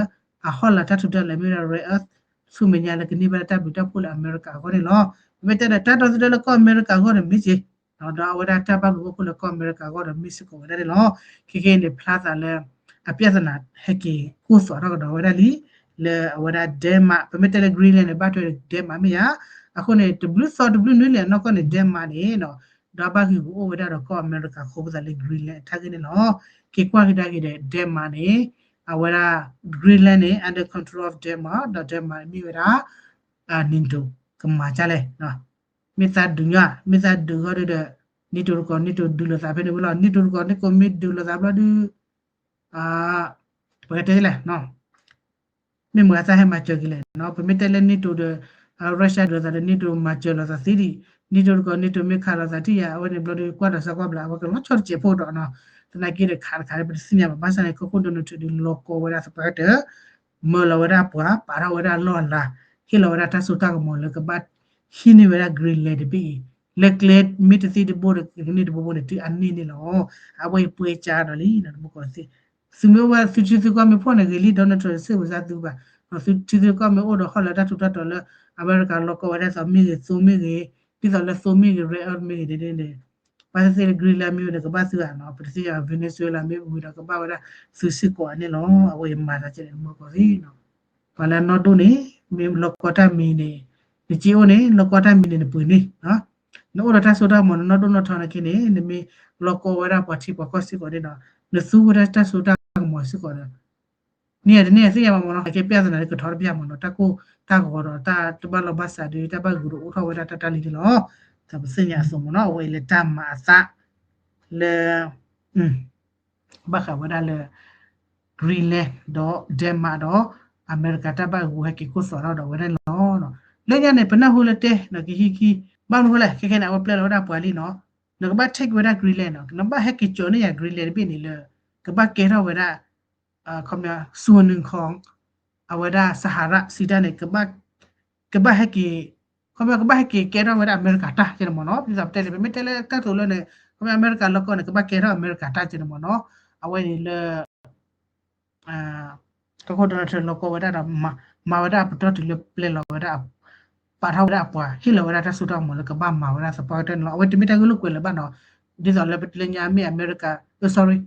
အဟီၣ်လာ်တၢ်ထူးတၢ်တီၤမ့ၢ်ဝဲဒၣ် rare earth ဆူမဲာ်ညါလၢကန့ၢ်ဘၣ်တၢ်ဘျုးတၢ်ဖှိၣ်လၢအမဲရကၤအဂီၢ်န့ၣ်လီၤ. ပမ့ၢ်တဲဒီး တၢ်ဒီသဒၢလၢကီၢ်အမဲရကၤအဂီၢ်န့ၣ်မ့ၢ်က့ၤ ဒီးအဝဲဒၣ်တၢ်ဘၣ်ဂုာ်ဘၣ်ဖှိၣ်လၢကီၢ်အမဲရကၤအဂီၢ်ဒီးမ့ၢ်စ့ၢ်ကီးဝဲဒၣ်န့ၣ်လီၤ. ခဲကနံၣ်န့ၣ် ဖျါသးလၢ အပြဿနာ ဟဲက့ၤကိၢ်သွးထီၣ်ကဒီးဝဲဒၣ်လံ လၢအဝဲဒၣ် Denmark ပမ့ၢ်တဲလၢ Greenland န့ၣ် ဘၣ်ထွဲဒီး Denmark မ့ၢ်ဧါ. အဃိန့ၣ် တဘျုးသီတဘျုးနွံလံအနီၢ်ကီၢ်န့ၣ် Denmark န့ၣ် ဒီးဘၣ်ဂံာ်ဂူာ်အိၣ်ဝဲဒၣ်ဒီးကီၢ်အမဲရကၤခီဖျိသးလၢ Greenland အထၢက့ၤန့ၣ်လီၤ. က့ၤကွၢ်ကဒါက့ၤဒီး Denmark န့ၣ် အဝဲဒၣ် Greenland န့ၣ် under control of Denmark ဒီး Denmark မ့ၢ်ဝဲဒၣ် NATO ကမၤကလဲၣ် မ့ၢ်သးဒုးညါ မ့ၢ်သးဒုးဃီဒီး NATO တကီၢ် NATO ဒုးလိာ်သးဖဲန့ၣ်ဝဲလီၤ. NATO တကီၢ် NATO မ့ၢ်ဒုးလိာ်သးဘျီဒုး ပကတဲလဲၣ် မ့ၢ်မတၤသးဟဲမၤစၢၤက့ၤလဲၣ်. ပမ့ၢ်တဲလၢ NATO ဒီး Russia ဒုးလိာ်သးဒီး NATO မၤစၢၤလိာ်သးသ့ဒံး NATO တကီၢ် NATO မ့ၢ်ခးလိာ်သးထံၣ်ယၤ အဝဲန့ၣ်ဘျီဒုးကွၢ်ဒီးစးကွၢ်ဘျး အဝဲကလီၤဆီတစဲးဖိဒီး သနာ်က့ဒီးခးတခါလၢပတသ့ၣ်ညါဘၣ် ဘၣ်ဆၣ်န့ၣ် ကီၢ်ခိၣ် Donald Trump ဒုးလီၤကီဝဲဒၣ်သပှၢ်ကတၢၢ် မၢလီၤဝဲဒၣ်ပှၤ ပာ်ထီၣ်ဝဲဒၣ်လီၢ်အလၤ ဟ့ၣ်လီၤဝဲဒၣ်တၢ်စိတၢ်ကမီၤလၢကဘၣ် ဟံးန့ၢ်ဝဲဒၣ် Greenland တဘ့ၣ်အံၤ လၢကျဲမ့ၢ်တသ့တဘိဒီး ကန့ၢ်တဘိဘိန့ၣ် တုၤအန့ၢ်န့ၣ်လီၤ. အဝဲအံၤပှဲၤကါဒီးလံ တမူကီၢ်သ့ၣ် သုမ့ၢ်အိၣ်ဘၣ်သုထံသုကီၢ်မ့ၢ်ဖှီၣ်န့ၣ်ဂ့ၤလံ Donald Trump တစ့ၢ်ဝဲစၢ်သုဘၣ်. သုထံသုကီၢ်မ့ၢ်အိၣ်ဒီးဟီၣ်လၢတၢ်ထူးတၢ်တီၤလၢ အမဲရကၤလီၤကီဝဲဒၣ်သိးမ့ၢ်ဂ့ၤ သိမ့ၢ်ဂ့ၤ ဒ်သိးလၢသိမ့ၢ်ဂ့ၤ rare earth မ့ၢ်ဂ့ၤန့ၣ် ဘၣ်သ့ၣ်သ့ၣ်လၢ Greenland မ့ၢ်ဝဲန့ၣ် ကဘၣ်သုဧါနီၤ ပတသ့ၣ်ညါ Venezuela မ့ၢ်ဝံၤဒီးကဘၣ်ဝဲဒၣ်သုစ့ၢ်ကီးန့ၣ်လီၤ. အဝဲအံၤမၤသးကဲန့ၣ် တမူကီၢ်သ့ၣ်နီၤ ပှၤလၢအနီၢ်ဒိၣ်န့ၣ် မ့ၢ်လီၤကီတၢ်မံၤန့ၣ် နစ့အိၣ်န့ၣ် လီၤကီတၢ်မံၤန့ၣ် နပှ့ၤန့ၣ် နအိၣ်ဒီးတၢ်စိတၢ်ကမီၤ နနီၢ်ဒိၣ်နီၢ်ထီနာ်က့န့ၣ် နမ့ၢ်လီၤကီဝဲဒၣ်ပှၤထံပှၤကီၢ်စ့ၢ်ကီးန့ၣ်ဒီး နသူဝဲဒၣ်တၢ်စိတၢ်ကမီၤစ့ၢ်ကီးဒီး န့ၣ်တန့ၢ်သ့ၣ်ညါဘၣ်မ့ၢ်နီၤ ကဲပျၢ်သနာ်က့ကထီတပျၢ်မ့ၢ်နီၤ တၢ်ကိၢ်တၢ်ဂီၤဒီးတၢ်တဘၣ်လီၤဘၣ်စးဒီး တၢ်ဘၣ်ဂုာ်ဒီးအိၣ်ထီၣ်ဝဲဒၣ်တၢ်တၢ်လံန့ၣ်လီၤ. ဒီးပသ့ၣ်ညါအသိးမ့ၢ်နီၤ အဝဲအံၤလၢတၢ်မၤအသး လၢ ဘၣ်ဃးဝဲဒၣ်လၢ Greenland ဒီး Denmark ဒီး အမဲရကၤတၢ်ဘၣ်ဂုာ်ဟဲက့ၤခိၣ်သီၣ်ထီၣ်ဒီးဝဲဒၣ်န့ၣ်လီၤ. လၢညါန့ၣ် ပနၢ်ဟူလၢတဲ နကဟံးကံ ဘၣ်မနုၤဃိလဲၣ် ခဲခဲန့ၣ် အဝဲပျဲလီၤဝဲဒၣ်ပှၤလံနီၤ နကဘၣ် take ဝဲဒၣ် Greenland နီၤ နဘၣ်ဟဲက့ၤကၠီၤန့ၢ်ယၤ Greenland တဘ့ၣ်န့ၣ်လၢ ကဘၣ်ကဲထီၣ်ဝဲဒၣ် ခီပညီ Svaneunkhong အဝဲဒၣ် Sahara စံးတၢ်န့ၣ် ကဘၣ်ဟဲက့ၤ ခီပညီ ကဘၣ်ဟဲက့ၤကဲထီၣ်ဝဲဒၣ်အမဲရကၤတၢ်ကဲန့ၣ်မ့ၢ်နီၤ ဒ်သိးပတဲန့ၣ် ပမ့ၢ်တဲလၢတၢ်သိးလၢန့ၣ် ခီပညီ အမဲရကၤလီၤကီန့ၣ် ကဘၣ်ကဲထီၣ်အမဲရကၤတၢ်ကဲန့ၣ်မ့ၢ်နီၤ အဝဲန့ၣ်လၢ ကီၢ်ခိၣ် Donald Trump လီၤကီဝဲဒၣ်ဒီး မၤဝဲဒၣ်အပတီၢ်တုၤလၢပျဲလီၤဝဲဒၣ် ပာ်ထီၣ်ဝဲဒၣ်အပှၤ ဟ့ၣ်လီၤဝဲဒၣ်တၢ်စိတၢ်ကမီၤလၢကဘၣ်မၤဝဲဒၣ်သပှၢ်ကတၢၢ်န့ၣ်လီၤ. အဝဲတမ့ၢ်တၢ်ဂ့ၢ်လိာ်ကွဲလၢၤဘၣ်နီၤ ဒ်သိးလၢပတလၢညါမ့ၢ်အမဲရကၤ sorry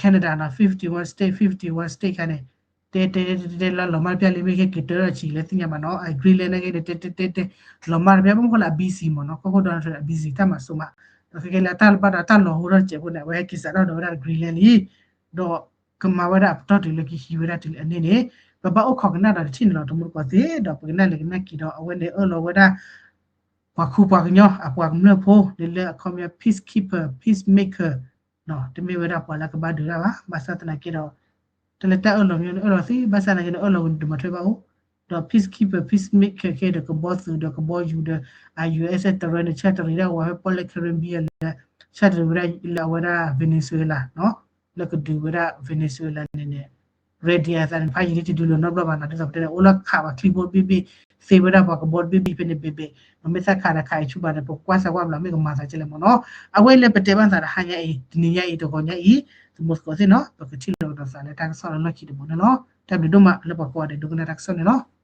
Canada နီၤ fifty one state fifty one state ခါန့ၣ် တဲတဲတဲတဲလၢလီၤမၢ်တပျၢ်လံ မ့ၢ်ဟဲက့ၤတၢထီၣ်ဆံးလၢသ့ၣ်ညါဘၣ်နီၤ အ Greenland န့ၣ်ဂ့ၤန့ၣ် တဲတဲတဲတဲ လီၤမၢ်တပျၢ် ဘၣ်မနုၤဃိလၢအ busy မ့ၢ်နီၤ ကီၢ်ခိၣ် Donald Trump အ busy တၢ်မၤစိမး ဒီးခဲကဲလၢတၢ်လၢဘၣ်ဒီးတၢ်လီၤဟိထီၣ်တစဲးဖိန့ၣ် အဝဲဟဲက့ၤစးထီၣ်ဒီးဝဲဒၣ် Greenland လံ ဒီးကမၤဝဲဒၣ်အပတီၢ်တုၤလၢကဟံးဝဲဒၣ်တုၤလၢအန့ၣ်န့ၣ် ပဘၣ်အိၣ်ခိးကနၣ်ဒီးတထံၣ်န့ၣ်လီၤ တမူတကိးသ့ၣ် ဒီးပကနၣ်လဲၤကနၣ်က့ၤဒီး အဝဲန့ၣ်အၢၣ်လီၤဝဲဒၣ် ပှၤခူပှၤကညီ အပှၤကမျၢၢ်ဖိန့ၣ်လၢအခီပညီ peacekeeper peacemaker တမ့ၢ်ဝဲဒၣ်ပှၤလၢကဘၣ်ဒုးတၢ်ဘၣ် ဘၣ်ဆၣ်သနာ်က့ဒီး တၢ်လၢတၢ်အၢၣ်လီၤမ့ၢ်န့ၣ်အၢၣ်လီၤသ့ ဘၣ်ဆၣ်သနာ်က့န့ၣ် အၢၣ်လီၤဝံၤန့ၣ် ဒုးမၤထွဲဘၣ်အိၣ် ဒီး peacekeeper peacemaker ခဲဒီးကဘီသူးဒီးကဘီယူၤဒီး အ ယူၢ်အ့ၣ်စ့ၣ်တရၢန့ၣ် ဆၣ်တရံးဒၣ်ဝဲဖဲပီၣ်လဲၣ် Caribbean လၢ ဆၣ်တရံးဝဲဒၣ်လၢအဝဲဒၣ် Venezuela လၢကဒုးဝဲဒၣ် Venezuela န့ၣ်န့ၣ် ready အသးန့ၣ် ဖးယံာ်လံတဒုးလီၤနီတဘျီဘၣ်နီၤ ဒ်သိးပတဲန့ၣ် အိၣ်လၢခးပှၤချံဘိတဘ့ၣ်ဘ့ၣ် သ့ဝဲဒၣ်ပှၤကဘီတဘ့ၣ်ဘ့ၣ်ဖဲန့ၣ်ဘ့ၣ်ဘ့ၣ် မ့ၢ်သးခးဒီးခးအံၤဆူဘၣ်န့ၣ် ပကွၢ်စၢၤကွၢ်ဘျီမ့ၢ်ကမၤသးကဲလဲၣ်မ့ၢ်နီၤ အဝဲလၢပတဲဘၣ်သးဒီးဟါညါအံၤ တနံၤညါအံၤ တဂီၤညါအံၤ သမူသကိးသ့ၣ်နီၤ ပကထံၣ်လိာ်ကဒီးသးလၢတၢ်ကစီၣ်လၢလီၢ်ခံတဘိန့ၣ်လီၤ တၢ်ဘျုးဒိၣ်မးလၢပှၤကိးဂၤဒဲးဒိကနၣ်တၢ်ကစီၣ်န့ၣ်လီၤ.